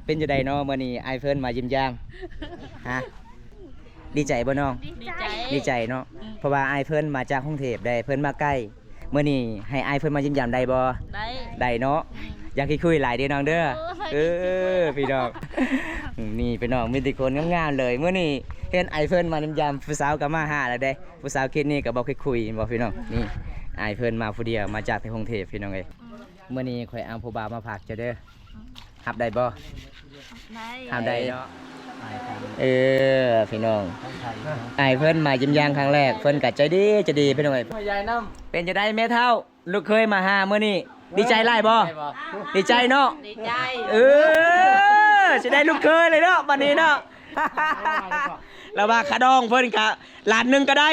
ເປັນຈັ່ງໃດເນາະ ມື້ນີ້ອ້າຍເພິ່ນມາຢ້ຽມຢາມ? ຮະ? ດີໃຈບໍ່ນ້ອງ? ດີໃຈ ດີໃຈເນາະ ອືມ ເພາະວ່າອ້າຍເພິ່ນມາຈາກກຸງເທບເດ້ ເພິ່ນມາໄກ. ມື້ນີ້ໃຫ້ອ້າຍເພິ່ນມາຢ້ຽມຢາມໄດ້ບໍ່? ໄດ້ ໄດ້ເນາະ ອືມ ຢ່າຂີ້ຄຸຍຫຼາຍເດີນ້ອງເດີ. ໂອ້ຍ ເອີ ພີ່ນ້ອງ ນີ້ພີ່ນ້ອງ ມີແຕ່ຄົນງາມໆເລີຍ. ມື້ນີ້ເຫັນອ້າຍເພິ່ນມາຢ້ຽມຢາມ ຜູ້ສາວກໍມາຫາແລ້ວເດ້. ຜູ້ສາວເຂດນີ້ກໍບໍ່ຄ່ອຍຄຸຍ ແມ່ນບໍ່ພີ່ນ້ອງ? ນີ້ອ້າຍເພິ່ນມາຜູ້ດຽວ ມາຈາກແຕ່ກຸງເທບ ພີ່ນ້ອງເອີຍ. ມື້ນີ້ຂ້ອຍເອົາຜູ້ບ່າວມາຝາກເຈົ້າເດີ ຮັບໄດ້ບໍ່? ໄດ້ ຮັບໄດ້ເນາະ. ເອີ ພີ່ນ້ອງ ອ້າຍເພິ່ນມາຢ້ຽມຢາມຄັ້ງແລກ ເພິ່ນກໍໃຈດີ ໃຈດີພີ່ນ້ອງເອີຍ. ເປັນຈັ່ງໃດແມ່ເຖົ້າ ລູກເຂີຍມາຫາມື້ນີ້ ດີໃຈຫຼາຍບໍ່? ດີໃຈເນາະ ດີໃຈ. ເອີ ຊິໄດ້ລູກເຂີຍເລີຍເນາະ ບັດນີ້ເນາະ. ລະວ່າຄ່າດອງເພິ່ນກະລ້ານໜຶ່ງກໍໄດ້.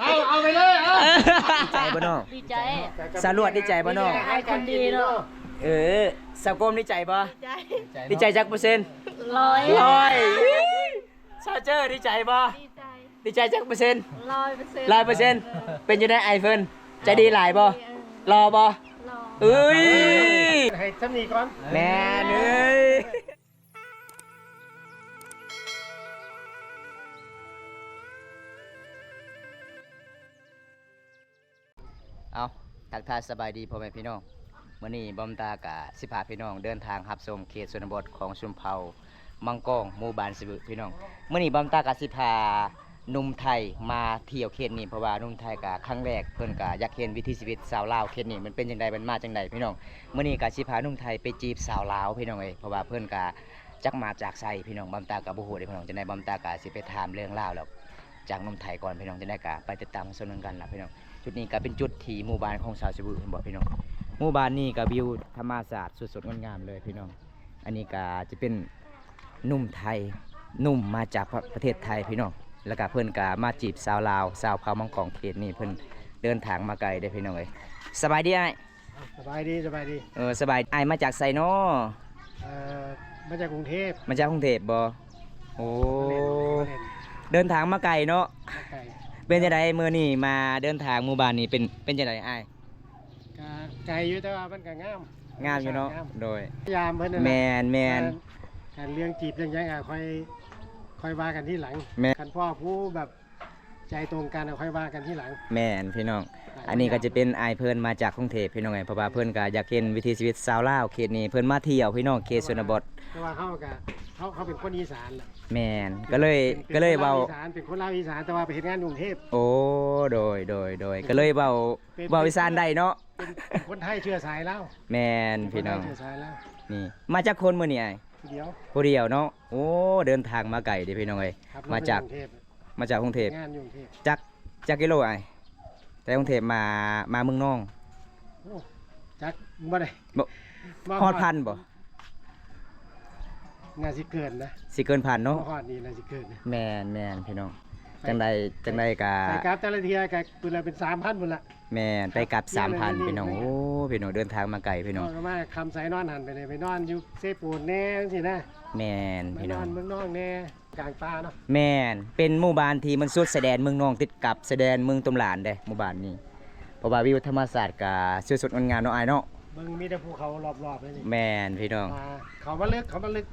ເອົາ ເອົາໄປເລີຍ ເອົາ. ດີໃຈບໍ່ນ້ອງ? ດີໃຈ. ສາວຫຼວດດີໃຈບໍ່ນ້ອງ? ອ້າຍຄົນດີເນາະ. ເອີ ສາວກົມດີໃຈບໍ່? ດີໃຈ. ດີໃຈຈັກເປີເຊັນ? ຮ້ອຍ ຮ້ອຍ. ສາວເຈີດີໃຈບໍ່? ດີໃຈ. ດີໃຈຈັກເປີເຊັນ? ຮ້ອຍເປີເຊັນ ຮ້ອຍເປີເຊັນ. ເປັນຈັ່ງໃດອ້າຍເພິ່ນ ໃຈດີຫຼາຍບໍ່? ເອີ ຫຼໍ່ບໍ່? ຫຼໍ່. ເອີຍ ໃຫ້ຊ່ຳນີ້ກ່ອນ. ແມ່ນເອີຍ. ເອົາ ທັກທາຍສະບາຍດີພໍ່ແມ່ພີ່ນ້ອງ. ມື້ນີ້ບ່າວຕາກະຊິພາພີ່ນ້ອງເດີນທາງຮັບຊົມເຂດຊົນນະບົດຂອງຊົນເຜົ່າມັງກອງ ໝູ່ບ້ານສະບຶພີ່ນ້ອງ. ມື້ນີ້ບ່າວຕາກະຊິພາໜຸ່ມໄທມາທ່ຽວເຂດນີ້ ເພາະວ່າໜຸ່ມໄທກະຄັ້ງແລກ ເພິ່ນກະຢາກເຫັນວິຖີຊີວິດຊາວລາວເຂດນີ້ມັນເປັນຈັ່ງໃດ ມັນມາຈັ່ງໃດພີ່ນ້ອງ. ມື້ນີ້ກະຊິພາໜຸ່ມໄທໄປຈີບສາວລາວພີ່ນ້ອງເອີຍ ເພາະວ່າເພິ່ນກະ ຈັກມາຈາກໃສພີ່ນ້ອງ ບ່າວຕາກໍບໍ່ຮູ້ເດ້ພີ່ນ້ອງ. ຈັ່ງໃດບ່າວຕາກໍຊິໄປຖາມເລື່ອງລາວແລ້ວຈາກໜຸ່ມໄທກ່ອນພີ່ນ້ອງ. ຈັ່ງໃດກໍໄປຕິດຕາມຮັບຊົມນຳກັນລະພີ່ນ້ອງ. ຈຸດນີ້ກໍເປັນຈຸດທີ່ໝູ່ບ້ານຂອງຊາວສະບຶ ເຫັນບໍ່ພີ່ນ້ອງ? ໝູ່ບ້ານນີ້ກໍວິວທຳມະຊາດສົດໆງົດງາມເລີຍພີ່ນ້ອງ. ອັນນີ້ກໍຈະເປັນໜຸ່ມໄທ ໜຸ່ມມາຈາກປະເທດໄທພີ່ນ້ອງ ແລ້ວກໍເພິ່ນກໍມາຈີບສາວລາວ ຊາວເຜົ່າມັງກອງເຂດນີ້ ເພິ່ນເດີນທາງມາໄກເດ້ພີ່ນ້ອງເອີຍ. ສະບາຍດີອ້າຍ. ສະບາຍດີ ສະບາຍດີ. ເອີ ສະບາຍ. ອ້າຍມາຈາກໃສນໍ? ເອີ ມາຈາກກຸງເທບ. ມາຈາກກຸງເທບບໍ? ໂອ້ ມາເຫຼັ້ນ ມາເຫຼັ້ນ. ເດີນທາງມາໄກເນາະ. ມາໄກ. ເປັນຈັ່ງໃດມື້ນີ້ມາເດີນທາງໝູ່ບ້ານນີ້ ເປັນ ເປັນຈັ່ງໃດອ້າຍ? ກະໄກຢູ່ ແຕ່ວ່າມັນກະງາມ. ງາມຢູ່ເນາະ. ງາມ. ໂດຍ. ຍາມເພິ່ນນັ້ນແຫຼະ. ແມ່ນໆ. ການເລື່ອງຈີບເລື່ອງຫຍັງ ອາ ຄ່ອຍ ຄ່ອຍວ່າກັນທີຫຼັງ. ແມ່ນ. ຄັນພໍ້ຜູ້ແບບ ໃຈຕົງກັນ ເອົາ ຄ່ອຍວ່າກັນທີຫຼັງ. ແມ່ນພີ່ນ້ອງ. ອ່າ ອັນນີ້ກໍຈະເປັນອ້າຍເພິ່ນມາຈາກກຸງເທບພີ່ນ້ອງເອີຍ ເພາະວ່າເພິ່ນກໍຢາກເຫັນວິຖີຊີວິດຊາວລາວເຂດນີ້ ເພິ່ນມາທ່ຽວພີ່ນ້ອງ ເຂດຊົນນະບົດ. ເພາະວ່າເຮົາກໍ ເຮົາ ເຮົາເປັນຄົນອີສານແຫຼະ. ແມ່ນ. ກໍເລີຍ ກໍເລີຍເວົ້າ ເປັນຄົນອີສານ ເປັນຄົນລາວອີສານ ແຕ່ວ່າໄປເຮັດງານຢູ່ກຸງເທບ. ໂອ້ ໂດຍ ໂດຍ ໂດຍ. ກໍເລີຍເວົ້າ ເປັນ ເວົ້າອີສານໄດ້ເນາະ. ເປັນ ເປັນຄົນໄທເຊື້ອສາຍລາວ. ແມ່ນພີ່ນ້ອງ. ເປັນຄົນໄທເຊື້ອສາຍລາວ. ນີ້ ມາຈັກຄົນມື້ນີ້ອ້າຍ? ຜູ້ດຽວ. ຜູ້ດຽວເນາະ. ໂອ້ ເດີນທາງມາໄກເດ້ພີ່ນ້ອງເອີຍ. ມາຈາກ ມາຈາກກຸງເທບ. ງານຢູ່ກຸງເທບ. ຈັກ ຈັກກິໂລອ້າຍ? ແຕ່ກຸງເທບມາ ມາເມືອງນອງ. ໂອ້ ຈັກ ບໍ່ໄດ້ ບໍ່ ມາຮອດ ຮອດພັນບໍ່? ໜ້າຊິເກີນນະ. ຊິເກີນພັນເນາະ. ມາຮອດນີ້ໜ້າຊິເກີນນະ. ແມ່ນໆ ພີ່ນ້ອງ. ໄປ ຈັ່ງໃດ ໄປ ຈັ່ງໃດກະ ໄປກັບແຕ່ລະເທື່ອກະພຸ້ນລະ ເປັນສາມພັນພຸ້ນລະ. ແມ່ນ ໄປກັບສາມພັນພີ່ນ້ອງ. ໂອ້ ພີ່ນ້ອງ ເດີນທາງມາໄກພີ່ນ້ອງ. ນອນກໍມາຄຳໃສນອນຫັ້ນ ໄປໄດ້ໄປນອນຢູ່ເຊໂປນແດ່ຈັ່ງຊີ້ນະ. ແມ່ນ ໄປ ພີ່ນ້ອງ ນອນເມືອງນອງແດ່. ກາງປ່າເນາະ. ແມ່ນ ເປັນໝູ່ບ້ານທີ່ມັນສຸດຊາຍແດນເມືອງນອງ ຕິດກັບຊາຍແດນເມືອງຕົມຫຼານເດ້ ໝູ່ບ້ານນີ້ ເພາະວ່າວິວທຳມະຊາດກະສວຍສົດງົດງາມເນາະອ້າຍເນາະ. ເບິ່ງມີແຕ່ພູເຂົາລອບໆເລີຍນີ້. ແມ່ນພີ່ນ້ອງ. ອ່າ ເຂົ້າມາເລິກ ເຂົ້າມາເລິກ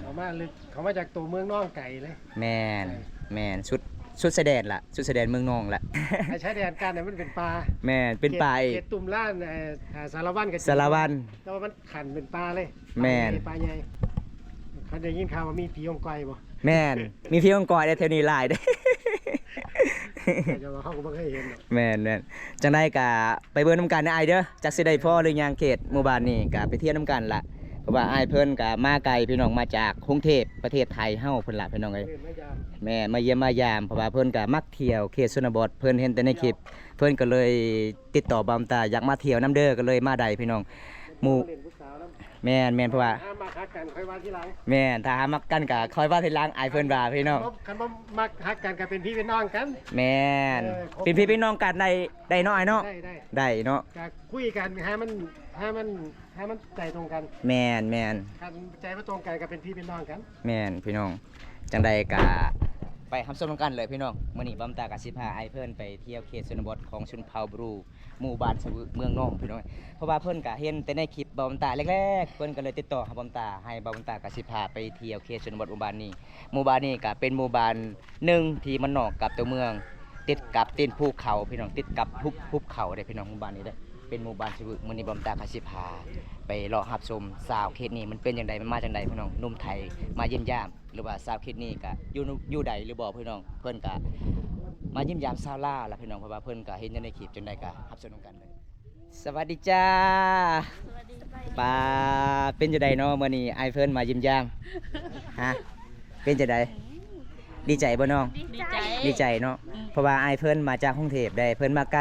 ເຂົ້າມາເລິກ ເຂົ້າມາຈາກຕົວເມືອງນອງໄກເລີຍ. ແມ່ນ ເອີ ແມ່ນ ສຸດ ສຸດຊາຍແດນລະ ສຸດຊາຍແດນເມືອງນອງລະ. ໄອ້ຊາຍແດນກັ້ນນັ້ນມັນເປັນປ່າ. ແມ່ນ ເປັນປ່າອີກ. ເຂດ ເຂດຕຸມລານ ເອີ ສາລະວັນ ກະ ສາລະວັນ ແຕ່ວ່າມັນ ຂັ້ນເປັນປ່າເລີຍ. ແມ່ນ ປ່າໃຫຍ່ ເຂົາໄດ້ຍິນຂ່າວວ່າມີຜີອົງກ່ອຍບໍ່? ແມ່ນ ມີຜີອົງກ່ອຍເດ້ ແຖວນີ້ຫຼາຍເດ້. ແຕ່ວ່າເຮົາກໍບໍ່ເຄີຍເຫັນດອກ. ແມ່ນໆ. ຈັ່ງໃດກະໄປເບິ່ງນຳກັນເດີອ້າຍເດີ ຈັກຊິໄດ້ພໍຫຼືຍັງເຂດໝູ່ບ້ານນີ້ ກະໄປທ່ຽວນຳກັນລະ ເພາະວ່າອ້າຍເພິ່ນກະມາໄກພີ່ນ້ອງ ມາຈາກກຸງເທບ ປະເທດໄທເຮົາພຸ້ນລະພີ່ນ້ອງເອີຍ. ແມ່ນ ມາຢ້ຽມມາຢາມ ເພາະວ່າເພິ່ນກະມັກທ່ຽວເຂດຊົນນະບົດ ເພິ່ນເຫັນແຕ່ໃນຄລິບ ເພິ່ນກໍເລີຍຕິດຕໍ່ບ່າວຕາ ຢາກມາທ່ຽວນຳເດີ ກໍເລີຍມາໄດ້ພີ່ນ້ອງ. ໝູ່ ແມ່ນໆ ເພາະວ່າ ຖ້າມັກຮັກກັນຄ່ອຍວ່າທີຫຼັງ. ແມ່ນ ຖ້າຫາມັກກັນກໍຄ່ອຍວ່າທີຫຼັງ ອ້າຍເພິ່ນວ່າພີ່ນ້ອງ. ຄັນບໍ່ມັກຮັກກັນກໍເປັນພີ່ເປັນນ້ອງກັນ. ແມ່ນ ເອີ ເປັນພີ່ເປັນນ້ອງກັນໄດ້ ໄດ້ເນາະອ້າຍເນາະ. ໄດ້ ໄດ້ ໄດ້ເນາະ. ກໍຄຸຍກັນໃຫ້ມັນ ໃຫ້ມັນ ໃຫ້ມັນໃຈຕົງກັນ. ແມ່ນໆ. ຄັນໃຈບໍ່ຕົງກັນກໍເປັນພີ່ເປັນນ້ອງກັນ. ແມ່ນພີ່ນ້ອງ. ຈັ່ງໃດກະ ໄປຮັບຊົມນຳກັນເລີຍພີ່ນ້ອງ. ມື້ນີ້ບ່າວບຸນຕາກໍຊິພາອ້າຍເພິ່ນໄປທ່ຽວເຂດຊົນນະບົດຂອງຊົນເຜົ່າບຣູ ໝູ່ບ້ານສະວຶ ເມືອງໜອງພີ່ນ້ອງ. ເພາະວ່າເພິ່ນກໍເຫັນແຕ່ໃນຄລິບບ່າວບຸນຕາແລກໆ ເພິ່ນກໍເລີຍຕິດຕໍ່ຫາບ່າວບຸນຕາ ໃຫ້ບ່າວບຸນຕາກໍຊິພາໄປທ່ຽວເຂດຊົນນະບົດໝູ່ບ້ານນີ້. ໝູ່ບ້ານນີ້ກໍເປັນໝູ່ບ້ານໜຶ່ງທີ່ມັນນອກກັບຕົວເມືອງ ຕິດກັບຕີນພູເຂົາພີ່ນ້ອງ ຕິດກັບຫຸບ ຫຸບເຂົາເດ້ພີ່ນ້ອງ. ໝູ່ບ້ານນີ້ເດ້ ເປັນໝູ່ບ້ານສະວຶ. ມື້ນີ້ບ່າວບຸນຕາກໍຊິພາໄປເລາະຮັບຊົມ ຊາວເຂດນີ້ມັນເປັນຈັ່ງໃດ ມັນມາຈັ່ງໃດພີ່ນ້ອງ. ໜຸ່ມໄທມາຢ້ຽມຢາມ ຫຼືວ່າຊາວເຂດນີ້ກະຢູ່ ຢູ່ໃດຫຼືບໍ່ພີ່ນ້ອງ ເພິ່ນກະມາຢ້ຽມຢາມຊາວລາວລະພີ່ນ້ອງ. ເພາະວ່າເພິ່ນກະເຫັນຢູ່ໃນຄລິບ ຈັ່ງໃດກະຮັບຊົມນຳກັນເລີຍ. ສະຫວັດດີຈ້າ. ສະຫວັດດີ. ປາ ເປັນຈັ່ງໃດເນາະ ມື້ນີ້ອ້າຍເພິ່ນມາຢ້ຽມຢາມ? ຮະ ເປັນຈັ່ງໃດ? ອືມ ດີໃຈບໍ່ນ້ອງ? ດີໃຈ ດີໃຈເນາະ. ອືມ ເພາະວ່າອ້າຍເພິ່ນມາຈາກກຸງເທບເດ້ ເພິ່ນມາໄກ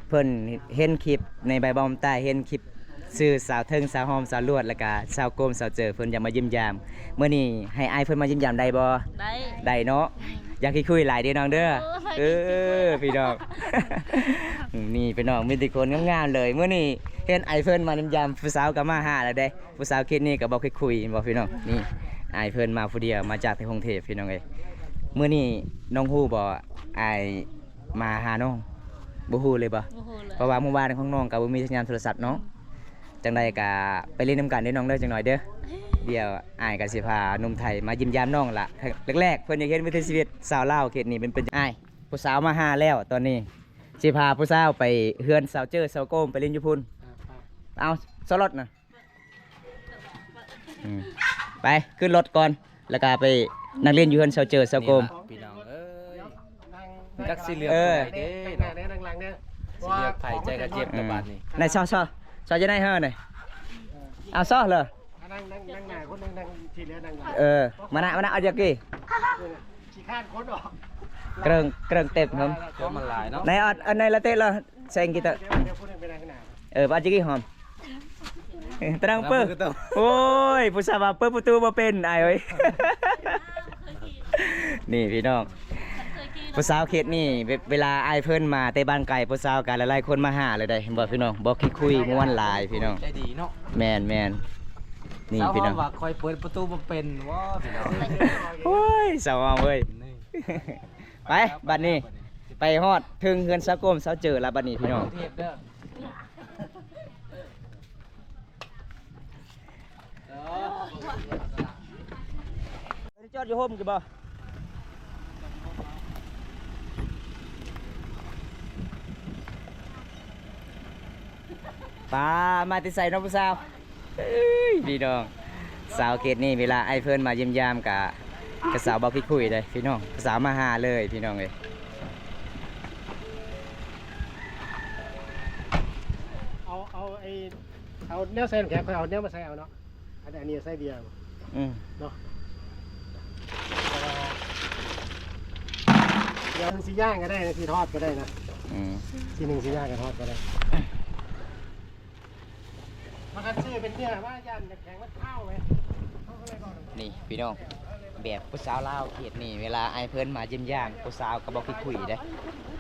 ເພິ່ນເຫັນຄລິບໃນໃບບ່າວບຸນຕາ ເຫັນຄລິບຊື່ສາວເທິງ ສາວຫອມ ສາວລວດ ແລ້ວກະສາວໂກມ ສາວເຈີ ເພິ່ນຢາກມາຢ້ຽມຢາມ. ມື້ນີ້ໃຫ້ອ້າຍເພິ່ນມາຢ້ຽມຢາມໄດ້ບໍ່? ໄດ້ ໄດ້ເນາະ. ອືມ ຢ່າຂີ້ຄຸຍຫຼາຍເດີນ້ອງເດີ. ໂອ້ຍ ເອີ ພີ່ນ້ອງ ນີ້ພີ່ນ້ອງ ມີແຕ່ຄົນງາມໆເລີຍ. ມື້ນີ້ເຫັນອ້າຍເພິ່ນມາຢ້ຽມຢາມ ຜູ້ສາວກໍມາຫາແລ້ວເດ້. ຜູ້ສາວເຂດນີ້ກໍບໍ່ຄ່ອຍຄຸຍ ເຫັນບໍ່ພີ່ນ້ອງ? ນີ້ ອ້າຍເພິ່ນມາຜູ້ດຽວ ມາຈາກແຕ່ກຸງເທບພີ່ນ້ອງເອີຍ. ມື້ນີ້ນ້ອງຮູ້ບໍ່ ອ້າຍມາຫານ້ອງ? ບໍ່ຮູ້ເລີຍບໍ່? ບໍ່ຮູ້ເລີຍ ເພາະວ່າມື້ວານຂອງນ້ອງກໍບໍ່ມີສັນຍານໂທລະສັບເນາະ. ອືມ ຈັ່ງໃດກໍໄປຫຼິ້ນນຳກັນເດີນ້ອງເດີ ຈັກໜ້ອຍເດີ. ດຽວອ້າຍກໍຊິພາໜຸ່ມໄທມາຢ້ຽມຢາມນ້ອງລະ. ແລກໆ ເພິ່ນຢາກເຫັນວິຖີຊີວິດຊາວລາວເຂດນີ້ເປັນ ເປັນ ອ້າຍ ຜູ້ສາວມາຫາແລ້ວ. ຕອນນີ້ຊິພາຜູ້ສາວໄປເຮືອນສາວເຈີ ສາວໂກມ ໄປຫຼິ້ນຢູ່ພຸ້ນ. ເອົາ ສະຫຼອດນະ. ອືມ ໄປຂຶ້ນລົດກ່ອນ ແລ້ວກໍໄປນັ່ງຫຼິ້ນຢູ່ເຮືອນສາວເຈີ ສາວໂກມ. ນີ້ລະພີ່ນ້ອງເອີຍ ຈັກຊິເລືອກ ເອີ ຜູ້ໃດເດ້ເນາະ ນັ່ງໜ້າແດ່ ນັ່ງຫຼັງແດ່ ຊິເລືອກໃຜ ໃຈກໍເຈັບແລ້ວບາດນີ້. ອືມ ໄດ້ຊໍ ຊໍ ຊໍຢູ່ໃນເຮີນີ້. ເອີ ເອົາຊໍເລີຍ ນັ່ງ ນັ່ງ ນັ່ງໜ້າຄົນໜຶ່ງ ນັ່ງທີ່ເຫຼືອນັ່ງຫຼັງ. ເອີ ມານະ ມານະ ເອົາຈັກກີ້ ຂີ້ຄ້ານຄົນອອກ ເກິ່ງ ເກິ່ງເຕັມ ເອີ ມັນຫຼາຍເນາະ. ໃນ ອັນ ອັນໃນລະເຕະລະ ແຊງກີເຕີ ດຽວ ດຽວຜູ້ໜຶ່ງໄປນັ່ງຂ້າງໜ້າ. ເອີ ປາຈິກິຫອມ ຕະນັງເປີ. ໂອ້ຍ ຜູ້ສາວວ່າເປີປະຕູບໍ່ເປັນ ອ້າຍເອີຍ. ນີ້ພີ່ນ້ອງ ຜູ້ສາວເຂດນີ້ ເວ ເວລາອ້າຍເພິ່ນມາແຕ່ບ້ານໄກ ຜູ້ສາວກໍຫຼາຍໆຄົນມາຫາເລີຍເດ້ ເຫັນບໍ່ພີ່ນ້ອງ? ບໍ່ຂີ້ຄຸຍ ມ່ວນຫຼາຍພີ່ນ້ອງ ໃຈດີເນາະ. ແມ່ນໆ ນີ້ພີ່ນ້ອງ ສາວຫອມວ່າຂ້ອຍເປີດປະຕູບໍ່ເປັນ ວ້າ ພີ່ນ້ອງ. ໂອ້ຍ ສາວຫອມເອີຍ. ນີ້ ໄປ ບັດນີ້ ໄປຮອດເຖິງເຮືອນສາວໂກມ ສາວເຈີລະບັດນີ້ພີ່ນ້ອງ. ຈອດຢູ່ຮົ່ມຄືບໍ່? ປາ ມາແຕ່ໃສເນາະຜູ້ສາວ? ເອີຍ ພີ່ນ້ອງ ສາວເຂດນີ້ເວລາອ້າຍເພິ່ນມາຢ້ຽມຢາມກະ ກະສາວບໍ່ຂີ້ຄຸຍເດ້ພີ່ນ້ອງ ສາວມາຫາເລີຍພີ່ນ້ອງເອີຍ. ເອົາ ເອົາໄອ້ ເອົາແນວໃສ່ນ້ຳແຂງ ຂ້ອຍເອົາແນວມາໃສ່ເອົາເນາະ. ອັນ ອັນນີ້ໃສ່ເບຍ ອືມ ເນາະ. ດຽວຊິຍ່າງກໍໄດ້ນະ ຊິທອດກໍໄດ້ນະ. ອືມ ທີໜຶ່ງຊິຍ່າງກໍທອດກໍໄດ້. ມາຄັນຊື້ເປັນເນື້ອມາ ຢ້ານນ້ຳແຂງມັນຄາວເວີຍ. ນີ້ພີ່ນ້ອງ ແບບຜູ້ສາວລາວເຂດນີ້ ເວລາອ້າຍເພິ່ນມາຢ້ຽມຢາມ ຜູ້ສາວກໍບໍ່ຂີ້ຄຸຍເດ້.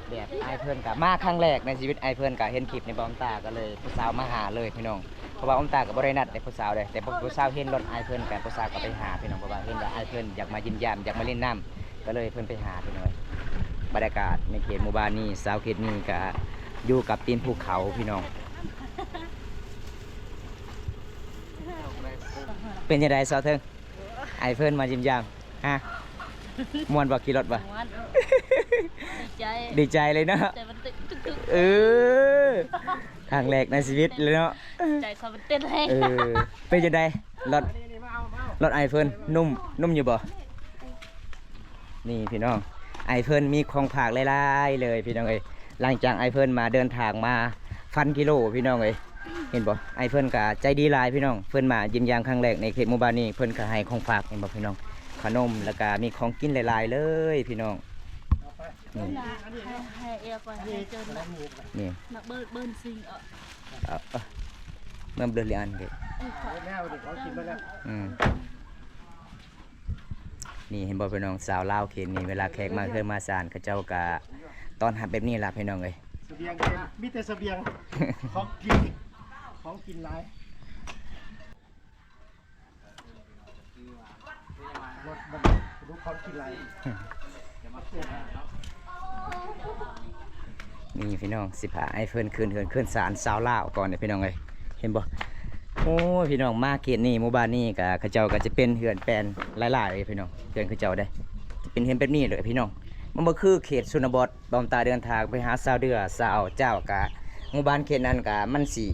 ແບບອ້າຍເພິ່ນກໍມາຄັ້ງແລກໃນຊີວິດ ອ້າຍເພິ່ນກໍເຫັນຄລິບໃນບ່າວບຸນຕາ ກໍເລີຍຜູ້ສາວມາຫາເລີຍພີ່ນ້ອງ. ເພາະວ່າບຸນຕາກໍບໍ່ໄດ້ນັດໃດຜູ້ສາວເດ້ ແຕ່ຜູ້ສາວເຫັນລົດອ້າຍເພິ່ນກໍ ຜູ້ສາວກໍໄປຫາພີ່ນ້ອງ ເພາະວ່າເຫັນວ່າອ້າຍເພິ່ນຢາກມາຢ້ຽມຢາມ ຢາກມາຫຼິ້ນນ້ຳ ກໍເລີຍເພິ່ນໄປຫາພີ່ນ້ອງ. ບັນຍາກາດໃນເຂດໝູ່ບ້ານນີ້ ຊາວເຂດນີ້ກໍຢູ່ກັບຕີນພູເຂົາພີ່ນ້ອງ. ເປັນຈັ່ງໃດສາວເທິງ ອ້າຍເພິ່ນມາຢ້ຽມຢາມ? ຮະ ມ່ວນບໍ່? ຂີ່ລົດບໍ່? ມ່ວນ ດີໃຈ ດີໃຈເລີຍເນາະ ໃຈມັນຕຶກໆ. ເອີ ຄັ້ງແລກໃນຊີວິດເລີຍເນາະ ໃຈຂ້ອຍມັນເຕັ້ນແຮງ. ເອີ ເປັນຈັ່ງໃດ ລົດ ລົດອ້າຍເພິ່ນນຸ່ມ ນຸ່ມຢູ່ບໍ່? ນີ້ພີ່ນ້ອງ ອ້າຍເພິ່ນມີຂອງຝາກຫຼາຍໆເລີຍພີ່ນ້ອງເອີຍ. ຫຼັງຈາກອ້າຍເພິ່ນມາເດີນທາງມາພັນກິໂລພີ່ນ້ອງເອີຍ. ເຫັນບໍ່ ອ້າຍເພິ່ນກະໃຈດີຫຼາຍພີ່ນ້ອງ ເພິ່ນມາຢ້ຽມຢາມຄັ້ງແລກໃນເຂດໝູ່ບ້ານນີ້ ເພິ່ນກະໃຫ້ຂອງຝາກ ເຫັນບໍ່ພີ່ນ້ອງ ຂະໜົມ ແລ້ວກະມີຂອງກິນຫຼາຍໆເລີຍພີ່ນ້ອງ. ນີ້ ໃຫ້ ໃຫ້ເອກ່ອນ ໃຫ້ເຈີນ ນີ້ ມາເບີນ ເບີນຊິງເອີ ເອີ ເອີ ເມືອງເບີນລີອັນເກ ອືມ. ນີ້ເຫັນບໍ່ພີ່ນ້ອງ ຊາວລາວເຂດນີ້ ເວລາແຂກມາເຮືອນມາຊານ ເຂົາເຈົ້າກະຕ້ອນຮັບແບບນີ້ລະພີ່ນ້ອງເອີຍ. ສະບຽງເຕັມ ມີແຕ່ສະບຽງ ຂອງກິນ ຂອງກິນຫຼາຍ ລົດບັນທຸກຂອງກິນຫຼາຍ. ນີ້ພີ່ນ້ອງ ຊິພາອ້າຍເພິ່ນຂຶ້ນເຮືອນຂຶ້ນຊານຊາວລາວກ່ອນເດ້ພີ່ນ້ອງເອີຍ ເຫັນບໍ່? ໂອ້ຍ ພີ່ນ້ອງ ມາເຂດນີ້ ໝູ່ບ້ານນີ້ກະ ເຂົາເຈົ້າກະຈະເປັນເຮືອນແປນຫຼາຍໆເດ້ພີ່ນ້ອງ ເຮືອນເຂົາເຈົ້າເດ້ ຈະເປັນເຮືອນແບບນີ້ເລີຍພີ່ນ້ອງ ມັນບໍ່ຄືເຂດຊົນນະບົດ ບ່ອນຕາເດີນທາງໄປຫາຊາວເດືອ ຊາວເຈົ້າກະ ໝູ່ບ້ານເຂດນັ້ນກະ ມັນຊິ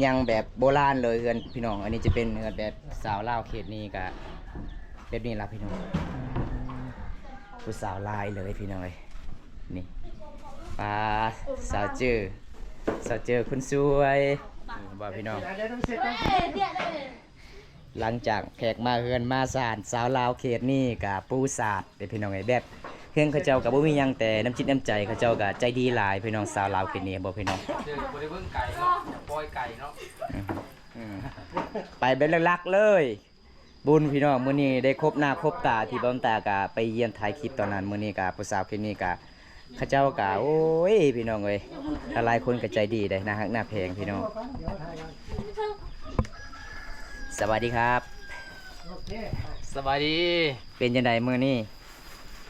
ຍັງແບບໂບລານເລີຍເຮືອນພີ່ນ້ອງ ອັນນີ້ຈະເປັນເຮືອນແບບຊາວລາວ ເຂດນີ້ກະ ແບບນີ້ລະພີ່ນ້ອງ ຜູ້ສາວຫຼາຍເລີຍພີ່ນ້ອງເອີຍ ນີ້ ປາ ສາວເຈີ ສາວເຈີຄົນສວຍ ເຫັນບໍ່ພີ່ນ້ອງ ຫຼັງຈາກແຂກມາເຮືອນມາຊານ ສາວລາວເຂດນີ້ກະປູສາດເດ້ພີ່ນ້ອງເອີຍ ແບບເຮືອນເຂົາເຈົ້າກະບໍ່ມີຫຍັງ ແຕ່ນ້ຳຈິດນ້ຳໃຈເຂົາເຈົ້າກະໃຈດີຫຼາຍພີ່ນ້ອງ ສາວລາວເຂດນີ້ ເຫັນບໍ່ພີ່ນ້ອງ ບໍ່ໄດ້ເບິ່ງໄກເນາະ ປ່ອຍໄກເນາະ ອືມ ອືມ ໄປແບບຫຼັກໆເລີຍ ບຸນພີ່ນ້ອງ ມື້ນີ້ໄດ້ຄົບໜ້າຄົບຕາ ທີ່ບ່າວບຸນຕາກະໄປຢ້ຽມຖ່າຍຄລິບຕອນນັ້ນ ມື້ນີ້ກະຜູ້ສາວເຂດນີ້ກະ ເຂົາເຈົ້າກະ ໂອ້ຍ ພີ່ນ້ອງເອີຍ ຫຼາຍໆຄົນກະໃຈດີເດ້ ໜ້າຮັກໜ້າແພງພີ່ນ້ອງ ສະບາຍດີຄັບ ສະບາຍດີ ເປັນຈັ່ງໃດມື້ນີ້